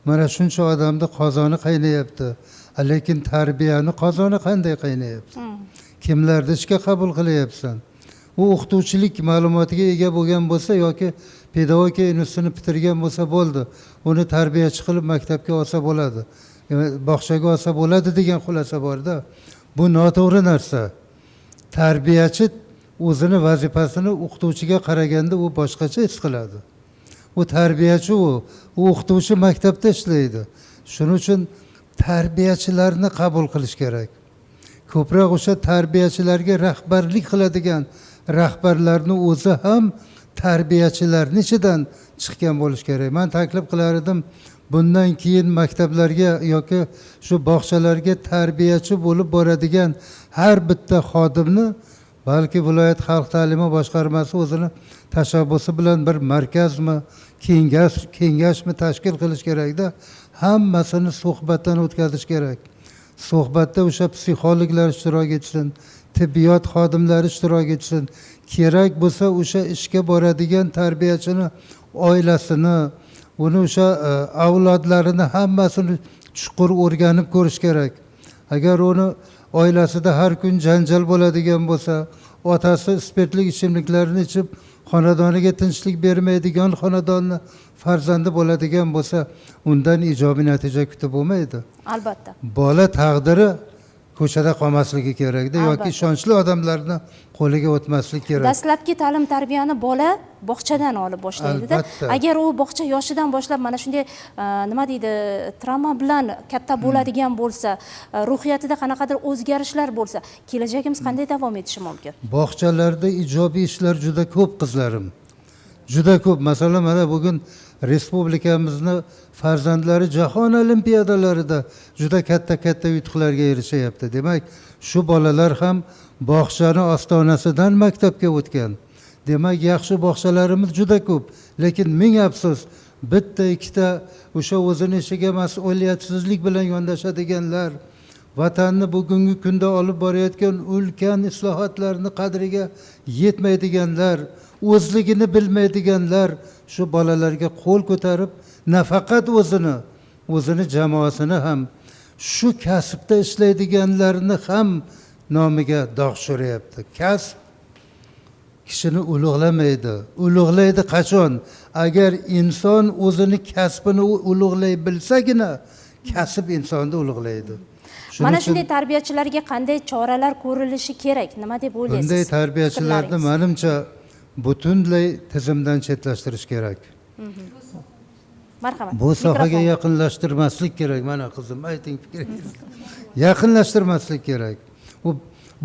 Mana shuncha odamni qozoni qaynayapti. Lekin tarbiyani qozoni qanday qaynayapti? Kimlarni ishga qabul qilyapsan? U o'qituvchilik ma'lumotiga ega bo'lgan bo'lsa yoki pedagogika institutini bitirgan bo'lsa bo'ldi. Uni tarbiyachi qilib maktabga olsa bo'ladi, bog'chaga olsa bo'ladi degan xulosa borda. Bu noto'g'ri narsa. Tarbiyachi o'zini vazifasini o'qituvchiga qaraganda u boshqacha his qiladi. U tarbiyachi, u o'qituvchi maktabda ishlaydi. Shuning uchun tarbiyachilarni qabul qilish kerak. Ko'proq o'sha tarbiyachilarga rahbarlik qiladigan rahbarlarni o'zi ham tarbiyachilarning ichidan chiqqan bo'lish kerak. Men taklif qilar edim, bundan keyin maktablarga yoki shu bog'chalarga tarbiyachi bo'lib boradigan har bitta xodimni balki viloyat xalq ta'limi boshqarmasi o'zini tashabbusi bilan bir markazmi, kengashmi tashkil qilish kerakda, hammasini suhbatdan o'tkazish kerak. Suhbatda o'sha psixologlar ishtirok etsin, tibbiyot xodimlari ishtirok etsin. Kerak bo'lsa o'sha ishga boradigan tarbiyachini oilasini, uni o'sha avlodlarini hammasini chuqur o'rganib ko'rish kerak. Agar uni oilasida har kun janjal bo'ladigan bo'lsa, otasi spirtli ichimliklarni ichib xonadoniga tinchlik bermaydigan xonadonni farzandi bo'ladigan bo'lsa, undan ijobiy natija kutib bo'lmaydi. Albatta. Bola taqdiri ko'chada qolmasligi kerakda yoki ishonchli odamlarni qo'liga o'tmaslik kerak. Dastlabki ta'lim tarbiyani bola bog'chadan olib boshlaydi-da. Agar u bog'cha yoshidan boshlab mana shunday nima deydi, travma bilan katta bo'ladigan bo'lsa, ruhiyatida qanaqadir o'zgarishlar bo'lsa, kelajagimiz qanday davom etishi mumkin? Bog'chalarda ijobiy ishlar juda ko'p, qizlarim. Juda ko'p. Masalan, mana bugun respublikamizni farzandlari jahon olimpiadalarida juda katta-katta yutuqlarga erishyapti. Demak, shu bolalar ham bog'chani ostonasidan maktabga o'tgan. Demak, yaxshi bog'chalarimiz juda ko'p, lekin ming afsus, bitta ikkita o'sha o'zini ishiga mas'uliyatsizlik bilan yondashadiganlar, vatanni bugungi kunda olib borayotgan ulkan islohotlarni qadriga yetmaydiganlar, o'zligini bilmaydiganlar shu bolalarga qo'l ko'tarib, nafaqat o'zini jamoasini ham, shu kasbda ishlaydiganlarni ham nomiga dog' tushiryapti. Kasb kishini ulug'lamaydi. Ulug'laydi qachon? Agar inson o'zini kasbini ulug'lay bilsagina, kasb insonni ulug'laydi. Mana shunday tarbiyachilarga qanday choralar ko'rilishi kerak? Nima deb o'ylaysiz? Bunday tarbiyachilarni menimcha butunlay tizimdan chetlashtirish kerak. Marhamat. Bu sohaga yaqinlashtirmaslik kerak. Mana qizim, ayting fikringizni. Yaqinlashtirmaslik kerak.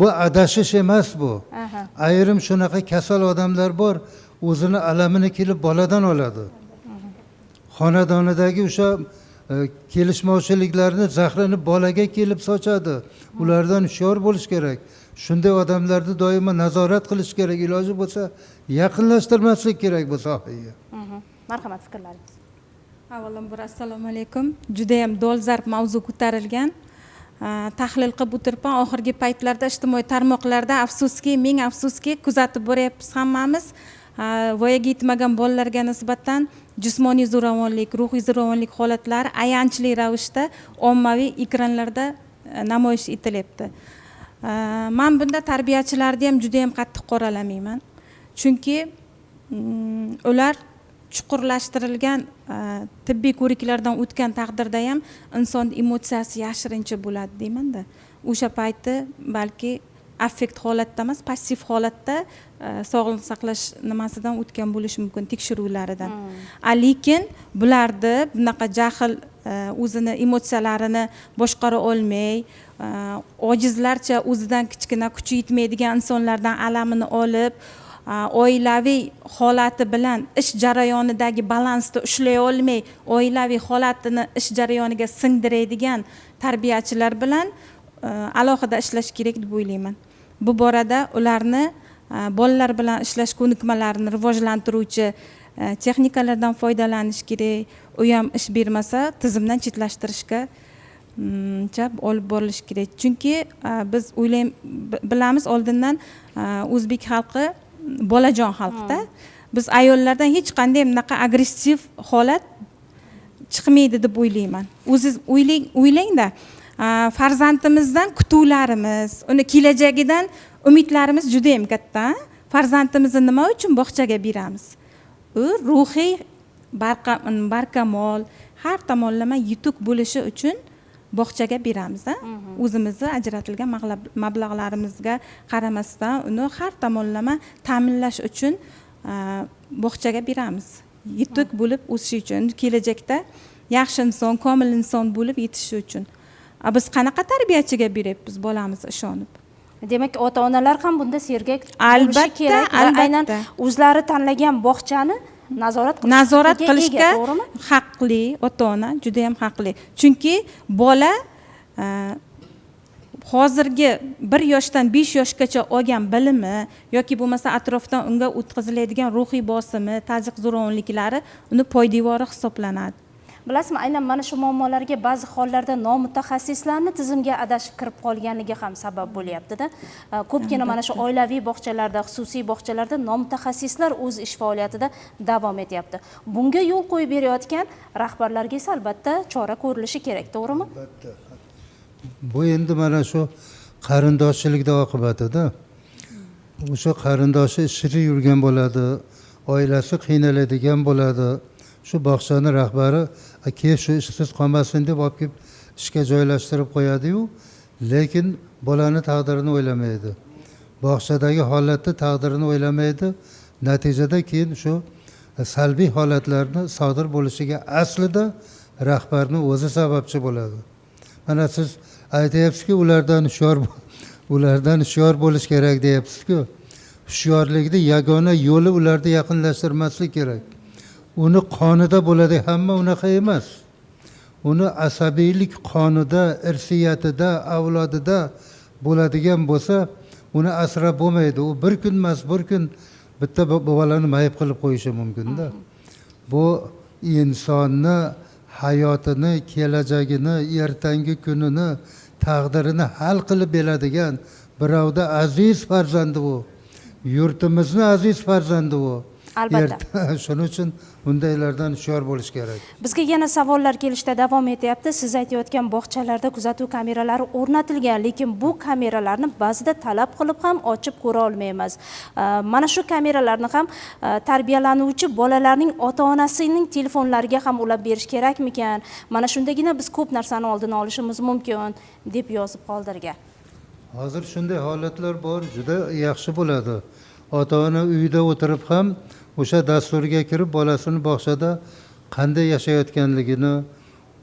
Bu adashish emas bu. Ayrim shunaqa kasal odamlar bor, o'zini alamini kelib boladan oladi. Xonadonidagi o'sha kelishmovchiliklarni zahrini bolaga kelib sochadi. Ulardan hushyor bo'lish kerak. Shunday odamlarni doimo nazorat qilish kerak, iloji bo'lsa yaqinlashtirmaslik kerak bu sohaga. Marhamat, fikrlaringiz. Avvalambor assalomu alaykum. Juda ham dolzarb mavzu ko'tarilgan. Tahlil qilib o'tiribman. Oxirgi paytlarda ijtimoiy tarmoqlarda afsuski, ming afsuski kuzatib boryapmiz hammamiz. Voyaga yetmagan bolalarga nisbatan jismoniy zo'ravonlik, ruhiy zo'ravonlik holatlari ayanchli ravishda ommaviy ekranlarda namoyish etilyapti. Men bunda tarbiyachilarni ham juda ham qattiq qoralamayman. Chunki ular chuqurlashtirilgan tibbiy ko'riklardan o'tgan taqdirda ham inson emotsiyasi yashirincha bo'ladi deymanda. O'sha payti balki affekt holatda emas, passiv holatda sog'liqni saqlash nimasidan o'tgan bo'lishi mumkin, tekshiruvlaridan. Lekin bularni bunaqa jahl, o'zini emotsiyalarini boshqara olmay, ojizlarcha o'zidan kichkina kuchi yetmaydigan insonlardan alamini olib, oilaviy holati bilan ish jarayonidagi balansni ushlay olmay, oilaviy holatini ish jarayoniga singdiradigan tarbiyachilar bilan alohida ishlash kerak deb o'ylayman. Bu borada ularni bolalar bilan ishlash ko'nikmalarini rivojlantiruvchi texnikalardan foydalanish kerak. U ham ish bermasa tizimdan chetlashtirishga olib borilishi kerak. Chunki biz bilamiz oldindan o'zbek xalqi bolajon xalqda. Biz ayollardan hech qanday bunaqa agressiv holat chiqmaydi deb o'ylayman. O'zingiz o'ylangda, farzandimizdan kutuvlarimiz, uni kelajagidan umidlarimiz juda ham katta. Farzandimizni nima uchun bog'chaga beramiz? U ruhiy barkamol, har tomonlama yetuk bo'lishi uchun bog'chaga beramiz. O'zimizni ajratilgan mablag'larimizga qaramasdan uni har tomonlama ta'minlash uchun bog'chaga beramiz. Yetuk bo'lib o'sishi uchun, kelajakda yaxshi inson, komil inson bo'lib yetishishi uchun. Biz qanaqa tarbiyachiga beryapmiz bolamizni ishonib? Demak, ota-onalar ham bunda sergak bo'lishi kerak va aynan o'zlari tanlagan bog'chani nazorat qilishga haqli, ota-ona juda ham haqli. Chunki bola hozirgi 1 yoshdan 5 yoshgacha olgan bilimi yoki bo'lmasa atrofdan unga o'tkaziladigan ruhiy bosimi, tazyiq zo'ravonliklari uni poydevori hisoblanadi. Bilasizmi, aynan mana shu muammolarga ba'zi hollarda nomutaxassislarni tizimga adashib kirib qolganligi ham sabab bo'lyapti-da. Ko'pgina mana shu oilaviy bog'chalarda, xususiy bog'chalarda nomutaxassislar o'z ish faoliyatida davom etyapti. Bunga yo'l qo'yib berayotgan rahbarlarga esa albatta chora ko'rilishi kerak, to'g'rimi? Albatta. Bu endi mana shu qarindoshchilikda oqibatida. O'sha qarindoshi ishida yurgan bo'ladi, oilasi qiynaladigan bo'ladi. Shu bog'chani rahbari aka shu ishsiz qolmasin deb olib kelib ishga joylashtirib qo'yadi-yu, Lekin bolani taqdirini o'ylamaydi. Bog'chadagi holatni taqdirini o'ylamaydi. Natijada keyin shu salbiy holatlarni sodir bo'lishiga aslida rahbarni o'zi sababchi bo'ladi. Mana siz aytyapsizki, ulardan hushyor bo'lish kerak deyapsiz-ku. Hushyorlikni yagona yo'li ularni yaqinlashtirmaslik kerak. Uni qonida bo'ladi, hamma unaqa emas. Uni asabiylik qonida, irsiyatida, avlodida bo'ladigan bo'lsa, uni asrab bo'lmaydi. U bir kun emas, bir kun bitta bolani mayib qilib qo'yishi mumkin-da. Bu insonni hayotini, kelajagini, ertangi kunini, taqdirini hal qilib beradigan birovda aziz farzandi u. Yurtimizni aziz farzandi u. Albatta. Shuning uchun bundaylardan hushyor bo'lish kerak. Bizga yana savollar kelishda davom etyapti. Siz aytayotgan bog'chalarda kuzatuv kameralari o'rnatilgan, lekin bu kameralarni ba'zida talab qilib ham ochib ko'ra olmaymiz. Mana shu kameralarni ham tarbiyalanuvchi bolalarning ota-onasining telefonlariga ham ulab berish kerakmikan? Mana shundagina biz ko'p narsani oldini olishimiz mumkin deb yozib qoldirgan. Hozir shunday holatlar bor, juda yaxshi bo'ladi. Ota-ona uyda o'tirib ham o'sha dasturga kirib bolasini bog'chada qanday yashayotganligini,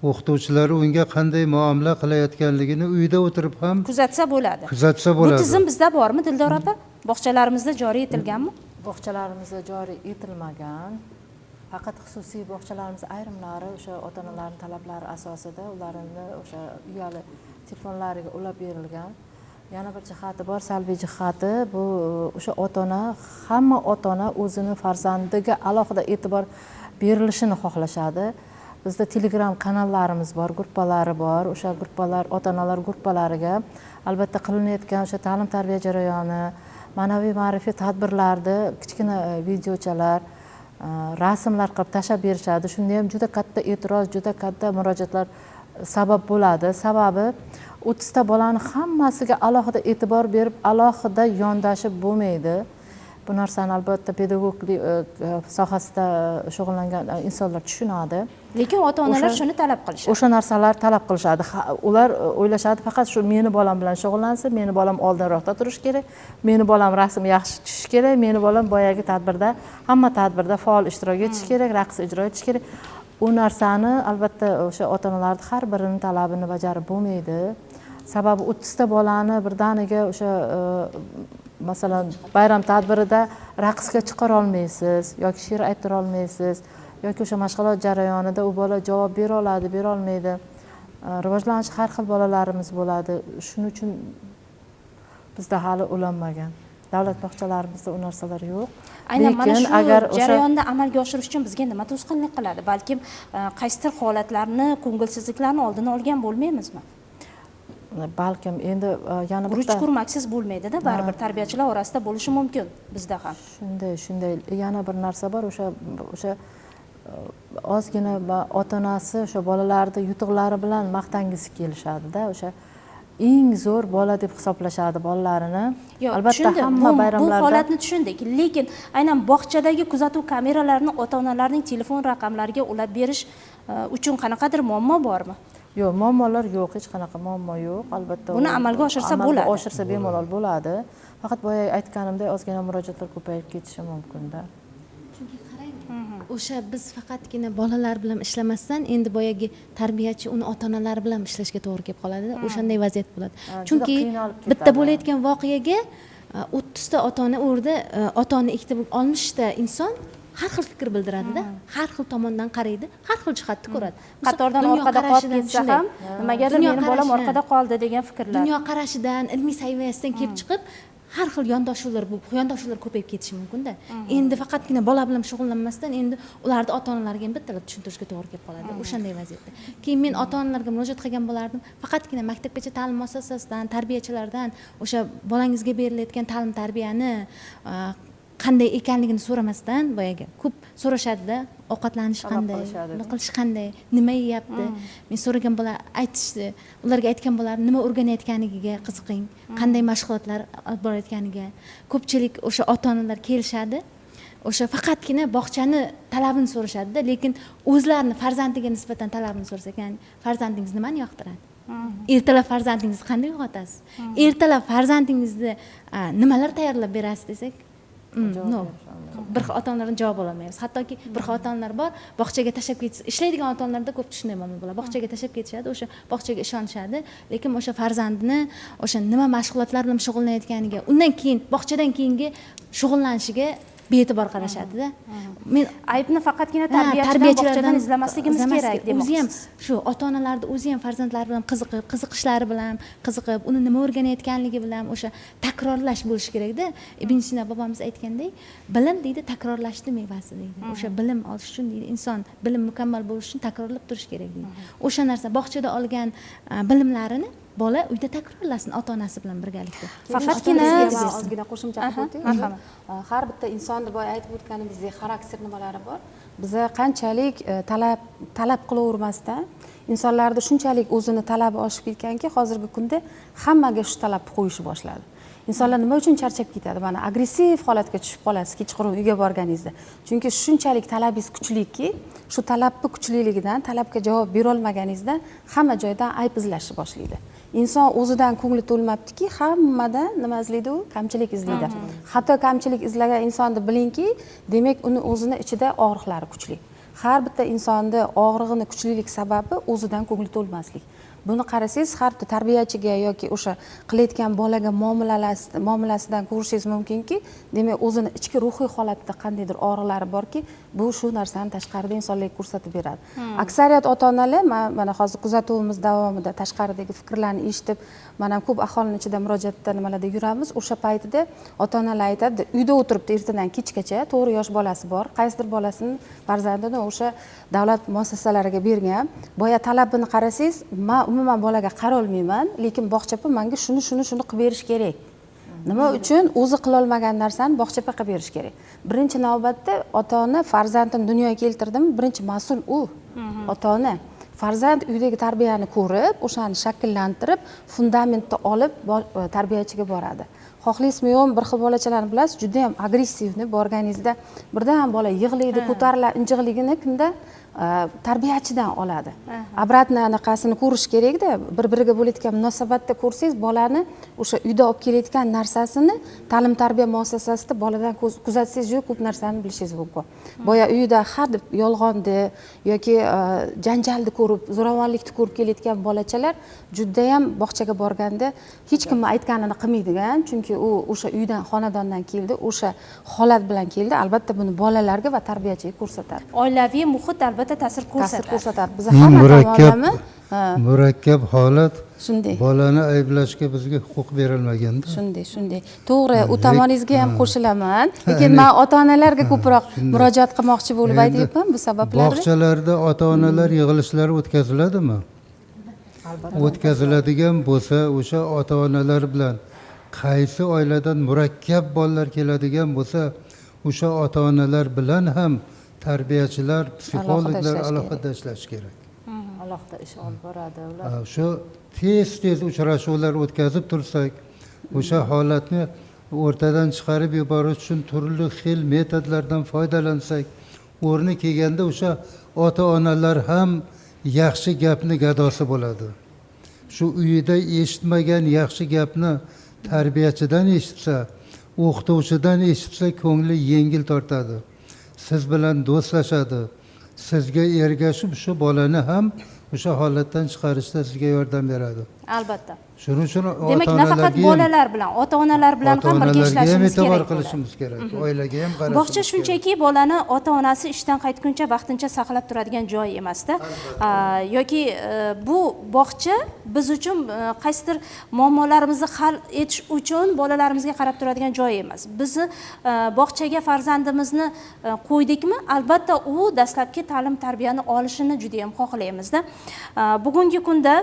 o'qituvchilari unga qanday muomala qilayotganligini uyda o'tirib ham kuzatsa bo'ladi. Kuzatsa bo'ladi. Bu tizim bizda bormi, Dildor opa? Bog'chalarimizda joriy etilganmi? Bog'chalarimizda joriy etilmagan. Faqat xususiy bog'chalarimiz ayrimlari o'sha ota-onalarning talablari asosida ularni o'sha uyali telefonlariga ulab berilgan. Yana bir jihati bor, salbiy jihati bu o'sha ota-ona, hamma ota-ona o'zini farzandiga alohida e'tibor berilishini xohlashadi. Bizda Telegram kanallarimiz bor, gruppalari bor. O'sha gruppalar, ota-onalar gruppalariga albatta qilinayotgan o'sha ta'lim-tarbiya jarayoni, ma'naviy ma'rifiy tadbirlarni kichkina videochalar, rasmlar qilib tashlab berishadi. Shunda ham juda katta e'tiroz, juda katta murojaatlar sabab bo'ladi. Sababi 30 ta bolani hammasiga alohida e'tibor berib, alohida yondashib bo'lmaydi. Bu narsani albatta pedagoglik sohasida shug'ullangan insonlar tushunadi. Lekin ota-onalar shuni talab qilishadi. O'sha narsalar talab qilishadi. Ular o'ylashadi, faqat shu meni bolam bilan shug'ullansin, meni bolam oldinroqda turishi kerak, meni bolam rasm yaxshi tushishi kerak, meni bolam boyagi tadbirda, hamma tadbirda faol ishtirok etishi kerak, raqs ijro etishi kerak. U narsani albatta o'sha ota-onalarning har birining talabini bajarib bo'lmaydi. Sababi 30 ta bolani birdaniga o'sha masalan bayram tadbirida raqsga chiqara olmaysiz yoki she'r ayttira olmaysiz yoki o'sha mashg'ulot jarayonida u bola javob bera oladi, bera olmaydi. Rivojlanish har xil bolalarimiz bo'ladi. Shuning uchun bizda hali ulanmagan. Davlat bog'chalarimizda u narsalar yo'q. Aynan mana shu jarayonni amalga oshirish uchun bizga nima to'sqinlik qiladi? Balkim qaysidir holatlarni, ko'ngilsizliklarni oldini olgan bo'lmaymizmi? Balkim endi yana bitta guruch kurmaksiz bo'lmaydi-da, baribir tarbiyachilar orasida bo'lishi mumkin bizda ham. Shunday, yana bir narsa bor, o'sha ozgina ota-onasi o'sha bolalarni yutuqlari bilan maqtangisi kelishadi-da, o'sha eng zo'r bola deb hisoblashadi bolalarini. Albatta hamma bayramlarda bu holatni tushundik, lekin aynan bog'chadagi kuzatuv kameralarini ota-onalarning telefon raqamlariga ulab berish uchun qanaqadir muammo bormi? Yo'q, muammolar yo'q, hech qanaqa muammo yo'q. Albatta buni amalga oshirsa bo'ladi. Oshirsa bemalol bo'ladi. Faqat boya aytganimdek ozgina murojaatlar ko'payib ketishi mumkin-da. Chunki qarang, o'sha biz faqatgina bolalar bilan ishlamasdan, endi boyagi tarbiyachi uni ota-onalari bilan ishlashga to'g'ri kelib qoladi. O'shanday vaziyat bo'ladi. Chunki bitta bo'layotgan voqeaga 30 ta ota-ona o'rda, ota-ona ikkita 60 ta inson har xil fikr bildiradida, har xil tomondan qaraydi, har xil jihatni ko'radi. Qatordan orqada qolib ketsa ham, nimagadir meni bolam orqada qoldi degan fikrlar. Dunyo qarashidan, ilmiy saviyasidan kelib chiqib, har xil yondashuvlar ko'payib ketishi mumkin-da. Endi faqatgina bola bilan shug'ullanmasdan, endi ularni ota-onalarga ham bittalab tushuntirishga to'g'ri kelib qoladi o'shanday vaziyatda. Keyin men ota-onalarga murojaat qilgan bo'lardim, faqatgina maktabgacha ta'lim muassasasidan, tarbiyachilardan o'sha bolangizga berilayotgan ta'lim-tarbiyani qanday ekanligini so'ramasdan, boyagi ko'p so'rashadi-da, ovqatlanish qanday, nima qilish qanday, nima yeyapti. Men so'ragan bola aytishdi, ularga aytgan bo'lardim, nima o'rganayotganiga qiziqing, qanday mashg'ulotlar olib borayotganiga. Ko'pchilik o'sha ota-onalar kelishadi, o'sha faqatgina bog'chani talabini so'rashadi-da, lekin o'zlarini farzandiga nisbatan talabini so'rasa, ya'ni farzandingiz nimani yoqtiradi? Ertalab farzandingizni qanday uyg'otasiz? Ertalab farzandingizni nimalar tayyorlab berasiz desak, no, bir xil ota-onalardan javob ololmaymiz. Hattoki bir xil ota-onalar bor, bog'chaga tashlab ketish, ishlaydigan ota-onalarda ko'p shunday muammo bo'ladi. Bog'chaga tashlab ketishadi, o'sha bog'chaga ishonishadi, lekin o'sha farzandini o'sha nima mashg'ulotlar bilan shug'ullanayotganiga, undan keyin bog'chadan keyingi shug'ullanishiga bee'tibor qarashadida. Men aybni faqatgina tarbiyachidan, bog'chadan izlamasligimiz kerak demoqchisiz. O'zi ham shu ota-onalarda o'zi ham farzandlari bilan qiziqib, qiziqishlari bilan qiziqib, uni nima o'rganayotganligi bilan o'sha takrorlash bo'lishi kerakda. Ibn Sino bobomiz aytgandek, bilim deydi takrorlashni mevasi deydi. O'sha bilim olish uchun deydi, inson bilim mukammal bo'lish uchun takrorlab turish kerak deydi. O'sha narsa bog'chada olgan bilimlarini bola uyda takrorlasin ota-onasi bilan birgalikda. Faqatgina ozgina qo'shimcha qilib o'tay. Har bitta insonni boya aytib o'tganimizdek xarakter nimalari bor. Biza qanchalik talab qilavermasdan insonlarda shunchalik o'zini talabi oshib ketganki, hozirgi kunda hammaga shu talabni qo'yishni boshladi. Insonlar nima uchun charchab ketadi? Mana agressiv holatga tushib qolasiz kechqurun uyga borganingizda. Chunki shunchalik talabingiz kuchlikki, shu talabni kuchliligidan, talabga javob bera olmaganingizdan hamma joydan ayb izlashni boshlaydi. Inson o'zidan ko'ngli to'lmabdiki, hammadan nima izlaydi u? Kamchilik izlaydi. Hatto kamchilik izlagan insonni bilingki, demak uni o'zini ichida og'riqlari kuchli. Har bitta insonni og'rig'ini kuchlilik sababi o'zidan ko'ngli to'lmaslik. Buni qarasangiz, har bitta tarbiyachiga yoki o'sha qilayotgan bolaga muomalasidan ko'rishingiz mumkinki, demak o'zini ichki ruhiy holatida qandaydir og'riqlari borki, bu shu narsani tashqarida insonlarga ko'rsatib beradi. Aksariyat ota-onalar, mana hozir kuzatuvimiz davomida tashqaridagi fikrlarni eshitib, mana ko'p aholining ichida murojaatda nimalarda yuramiz, o'sha paytida ota-onalar aytadi, uyda o'tiribdi ertadan kechgacha, to'g'ri yosh bolasi bor, qaysidir bolasini farzandini o'sha davlat muassasalariga bergan. Boya talabini qarasangiz, men umuman bolaga qarolmayman, lekin bog'chapa menga shuni shuni shuni qilib berish kerak. Nima uchun o'zi qila olmagan narsani bog'chapa qilib berish kerak? Birinchi navbatda ota-ona farzandini dunyoga keltirdimi, birinchi mas'ul u ota-ona. Farzand uydagi tarbiyani ko'rib, o'shani shakllantirib, fundamentni olib tarbiyachiga boradi. Xohlaysizmi yo'qmi, bir xil bolachalarni bilasiz, juda ham agressivni borganingizda birdan bola yig'laydi, ko'tariladi, injiqligini kimdan? Tarbiyachidan oladi. Обратно anaqasini ko'rish kerakda, bir-biriga bo'layotgan munosabatda ko'rsangiz, bolani o'sha uyda olib kelayotgan narsasini ta'lim tarbiya muassasasida boladan kuzatsangiz juda ko'p narsani bilishingiz mumkin. Boya uyda har deb yolg'onni yoki janjalni ko'rib, zo'ravonlikni ko'rib kelayotgan bolachalar juda ham bog'chaga borganda hech kimni aytganini qilmaydigan, chunki u o'sha uydan, xonadondan keldi, o'sha holat bilan keldi. Albatta buni bolalarga va tarbiyachiga ko'rsatadi. Oilaviy muhit albatta ta'sir ko'rsatadi. Biz hamma tomonlama murakkab holat. Shunday. Bolani ayblashga bizga huquq berilmaganda. Shunday, shunday. To'g'ri, u tomoningizga ham qo'shilaman, lekin men ota-onalarga ko'proq murojaat qilmoqchi bo'lib aytyapman bu sabablarni. Bog'chalarda ota-onalar yig'ilishlari o'tkaziladimi? O'tkaziladigan bo'lsa, o'sha ota-onalar bilan qaysi oiladan murakkab bolalar keladigan bo'lsa, o'sha ota-onalar bilan ham tarbiyachilar, psixologlar alohida ishlash kerak. Alohida ish olib boradi ular. Shu tez-tez uchrashuvlar o'tkazib tursak, o'sha holatni o'rtadan chiqarib yuborish uchun turli xil metodlardan foydalansak, o'rni kelganda o'sha ota-onalar ham yaxshi gapni gadosi bo'ladi. Shu uyida eshitmagan yaxshi gapni tarbiyachidan eshitsa, o'qituvchidan eshitsa, ko'ngli yengil tortadi. Siz bilan do'stlashadi, sizga ergashib shu bolani ham o'sha holatdan chiqarishda sizga yordam beradi. Albatta. Shuning uchun demak, nafaqat bolalar bilan, ota-onalar bilan ham birga ishlashimiz kerak. E'tibor qilishimiz kerak, oilaga ham qarashimiz. Bog'cha shunchaki bolani ota-onasi ishdan qaytguncha vaqtincha saqlab turadigan joy emasda. Yoki bu bog'cha biz uchun qaysidir muammolarimizni hal etish uchun bolalarimizga qarab turadigan joy emas. Bizni bog'chaga farzandimizni qo'ydikmi, albatta u dastlabki ta'lim tarbiyani olishini juda ham xohlaymizda. Bugungi kunda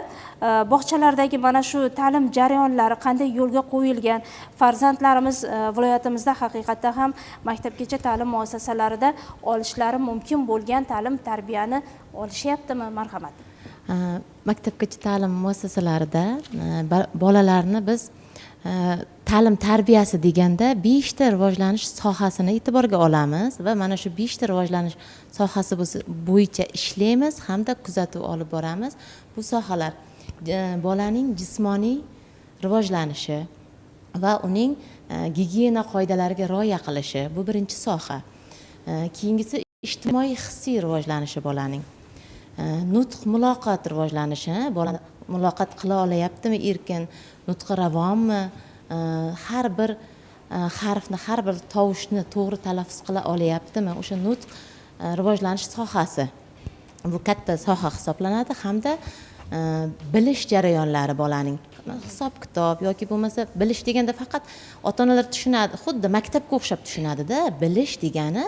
bog'chalardagi mana shu ta'lim jarayonlari qanday yo'lga qo'yilgan, farzandlarimiz viloyatimizda haqiqatda ham maktabgacha ta'lim muassasalarida olishlari mumkin bo'lgan ta'lim tarbiyani olishyaptimi? Marhamat. Maktabgacha ta'lim muassasalarida bolalarni biz ta'lim tarbiyasi deganda 5 ta rivojlanish sohasini e'tiborga olamiz va mana shu 5 ta rivojlanish sohasi bo'yicha ishlaymiz hamda kuzatuv olib boramiz. Bu sohalar Bolaning jismoniy rivojlanishi va uning gigiyena qoidalariga rioya qilishi, bu birinchi soha. Keyingisi ijtimoiy hissiy rivojlanishi bolaning. Nutq muloqot rivojlanishi, bola muloqot qila olayaptimi erkin, nutqi ravonmi, har bir harfni, har bir tovushni to'g'ri talaffuz qila olayaptimi, o'sha nutq rivojlanish sohasi. Bu katta soha hisoblanadi. Hamda bilish jarayonlari bolaning, hisob kitob yoki bo'lmasa bilish deganda faqat ota-onalar tushunadi, xuddi maktabga o'xshab tushunadida. Bilish degani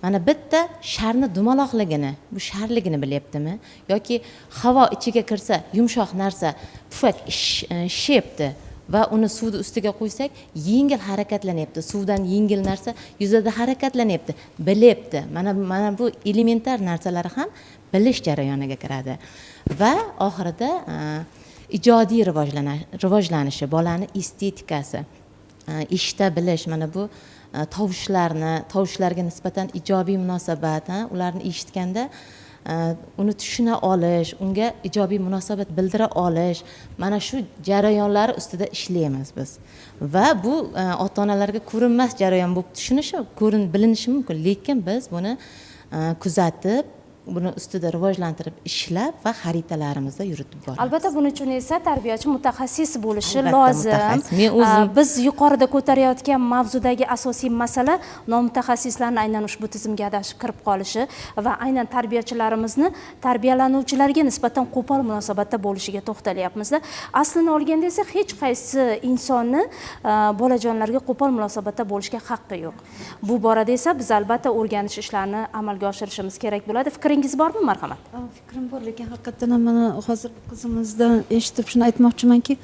mana bitta sharni dumaloqligini, bu sharligini bilyaptimi yoki havo ichiga kirsa yumshoq narsa pufak shishyapti va uni suvni ustiga qo'ysak yengil harakatlanyapti, suvdan yengil narsa yuzada harakatlanyapti, bilyapti. Mana bu elementar narsalar ham bilish jarayoniga kiradi. Va oxirida ijodiy rivojlanishi, bolani estetikasi, eshita bilish, mana bu tovushlarni, tovushlarga nisbatan ijobiy munosabat, ularni eshitganda uni tushuna olish, unga ijobiy munosabat bildira olish, mana shu jarayonlari ustida ishlaymiz biz. Va bu ota-onalarga ko'rinmas jarayon bo'lib tushunishi, bilinishi mumkin, lekin biz buni kuzatib, buni ustida rivojlantirib ishlab va xaritalarimizda yuritib boramiz. Albatta, buning uchun esa tarbiyachi mutaxassis bo'lishi lozim. Men o'zim biz yuqorida ko'tarayotgan mavzudagi asosiy masala nomutaxassislarni aynan ushbu tizimga adashib kirib qolishi va aynan tarbiyachilarimizni tarbiyalanuvchilarga nisbatan qo'pol munosabatda bo'lishiga to'xtalyapmiz-da. Aslini olganda esa hech qaysi insonni bolajonlarga qo'pol munosabatda bo'lishga haqqi yo'q. Bu borada esa biz albatta o'rganish ishlarini amalga oshirishimiz kerak bo'ladi. Fikringiz bormi? Marhamat. Fikrim bor, lekin haqiqatdan ham mana hozir qizimizdan eshitib shuni aytmoqchimanki,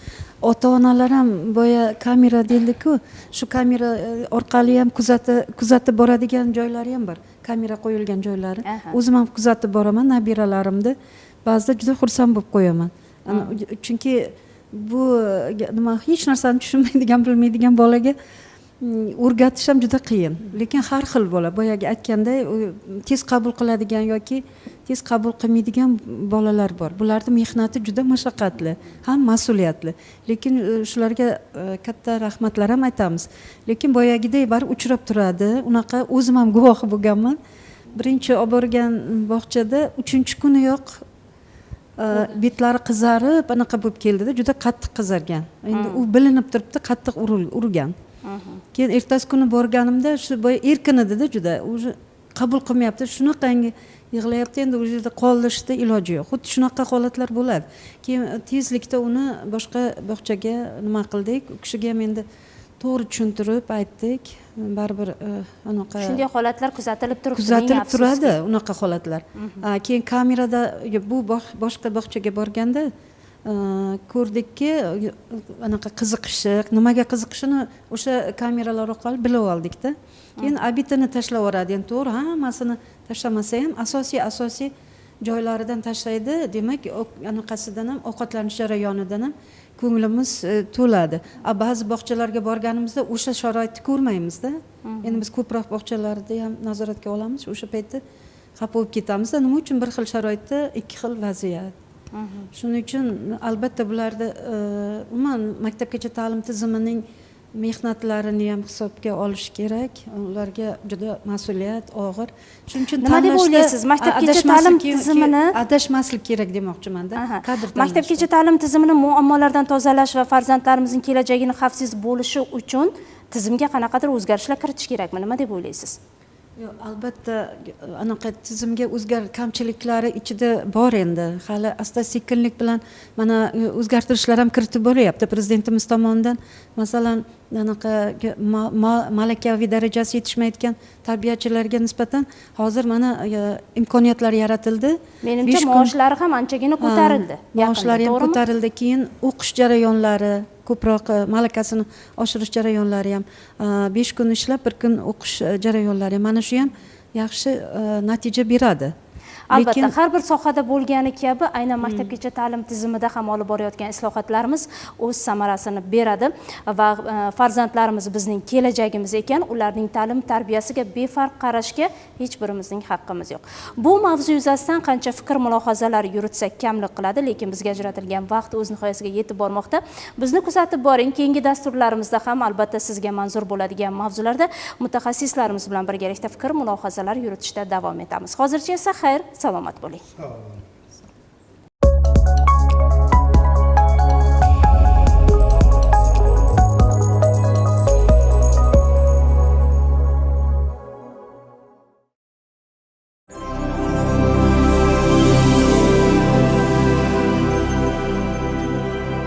ota-onalar ham boya kamera deyildi-ku, shu kamera orqali ham kuzatib boradigan joylari ham bor, kamera qo'yilgan joylari. O'zim ham kuzatib boraman nabiralarimni, ba'zida juda xursand bo'lib qo'yaman. Chunki bu nima, hech narsani tushunmaydigan, bilmaydigan bolaga o'rgatish ham juda qiyin. Lekin har xil bola, boyagi aytganday, tez qabul qiladigan yoki tez qabul qilmaydigan bolalar bor. Bularning mehnati juda mashaqqatli, ham mas'uliyatli. Lekin shularga katta rahmatlar ham aytamiz. Lekin boyagiday baribir uchrab turadi. Unaqa o'zim ham guvohi bo'lganman. Birinchi olib borgan bog'chada 3-kuniyoq betlari qizarib, anaqa bo'lib keldida, juda qattiq qizargan. Endi u bilinib turibdi, qattiq urgan. Keyin ertasi kuni borganimda shu boya erkin edida juda, уже qabul qilmayapti, shunaqangi yig'layapti, endi u yerda qolishda iloji yo'q. Xuddi shunaqa holatlar bo'ladi. Keyin tezlikda uni boshqa bog'chaga nima qildik, u kishiga ham endi to'g'ri tushuntirib aytdik. Baribir anaqa shunday holatlar kuzatilib turibdi, kuzatilib turadi unaqa holatlar. Keyin kamerada bu boshqa bog'chaga borganda ko'rdikki, anaqa qiziqishi, nimaga qiziqishini o'sha kameralar orqali bilib oldikda. Keyin abitini tashlab yuboradi. Endi to'g'ri, hammasini tashlamasa ham asosiy joylaridan tashlaydi. Demak, anaqasidan ham, ovqatlanish jarayonidan ham ko'nglimiz to'ladi. Ba'zi bog'chalarga borganimizda o'sha sharoitni ko'rmaymizda. Endi biz ko'proq bog'chalarda ham nazoratga olamiz. O'sha paytda xafa bo'lib ketamizda, nima uchun bir xil sharoitda ikki xil vaziyat. Shuning uchun albatta bularda umuman maktabgacha ta'lim tizimining mehnatlarini ham hisobga olish kerak. Ularga juda mas'uliyat og'ir. Shuning uchun nima deb o'ylaysiz? Maktabgacha ta'lim tizimini adashmaslik kerak demoqchimanda. Kadr maktabgacha ta'lim tizimini muammolardan tozalash va farzandlarimizning kelajagini xavfsiz bo'lishi uchun tizimga qanaqadir o'zgarishlar kiritish kerakmi? Nima deb o'ylaysiz? Yo'q, albatta anaqa tizimga kamchiliklari ichida bor endi. Hali asta-sekinlik bilan mana o'zgartirishlar ham kiritib boryapti prezidentimiz tomonidan. Masalan, anaqa malakaviy darajasi yetishmayotgan tarbiyachilarga nisbatan hozir mana imkoniyatlar yaratildi. Menimcha maoshlari ham anchagina ko'tarildi. Maoshlari ham ko'tarildi. Keyin o'qish jarayonlari ko'proq malakasini oshirish jarayonlari ham 5 kun ishlab 1 kun o'qish jarayonlari, mana shu ham yaxshi natija beradi. Albatta, Lekin har bir sohada bo'lgani kabi aynan maktabgacha ta'lim tizimida ham olib borayotgan islohotlarimiz o'z samarasini beradi va farzandlarimiz bizning kelajagimiz ekan, ularning ta'lim tarbiyasiga befarq qarashga hech birimizning haqqimiz yo'q. Bu mavzu yuzasidan qancha fikr mulohazalar yuritsak kamlik qiladi, lekin bizga ajratilgan vaqt o'z nihoyasiga yetib bormoqda. Bizni kuzatib boring, keyingi dasturlarimizda ham albatta sizga manzur bo'ladigan mavzularda mutaxassislarimiz bilan birgalikda fikr mulohazalar yuritishda davom etamiz. Hozircha esa xayr, salomat bo'ling. Sog' bo'ling.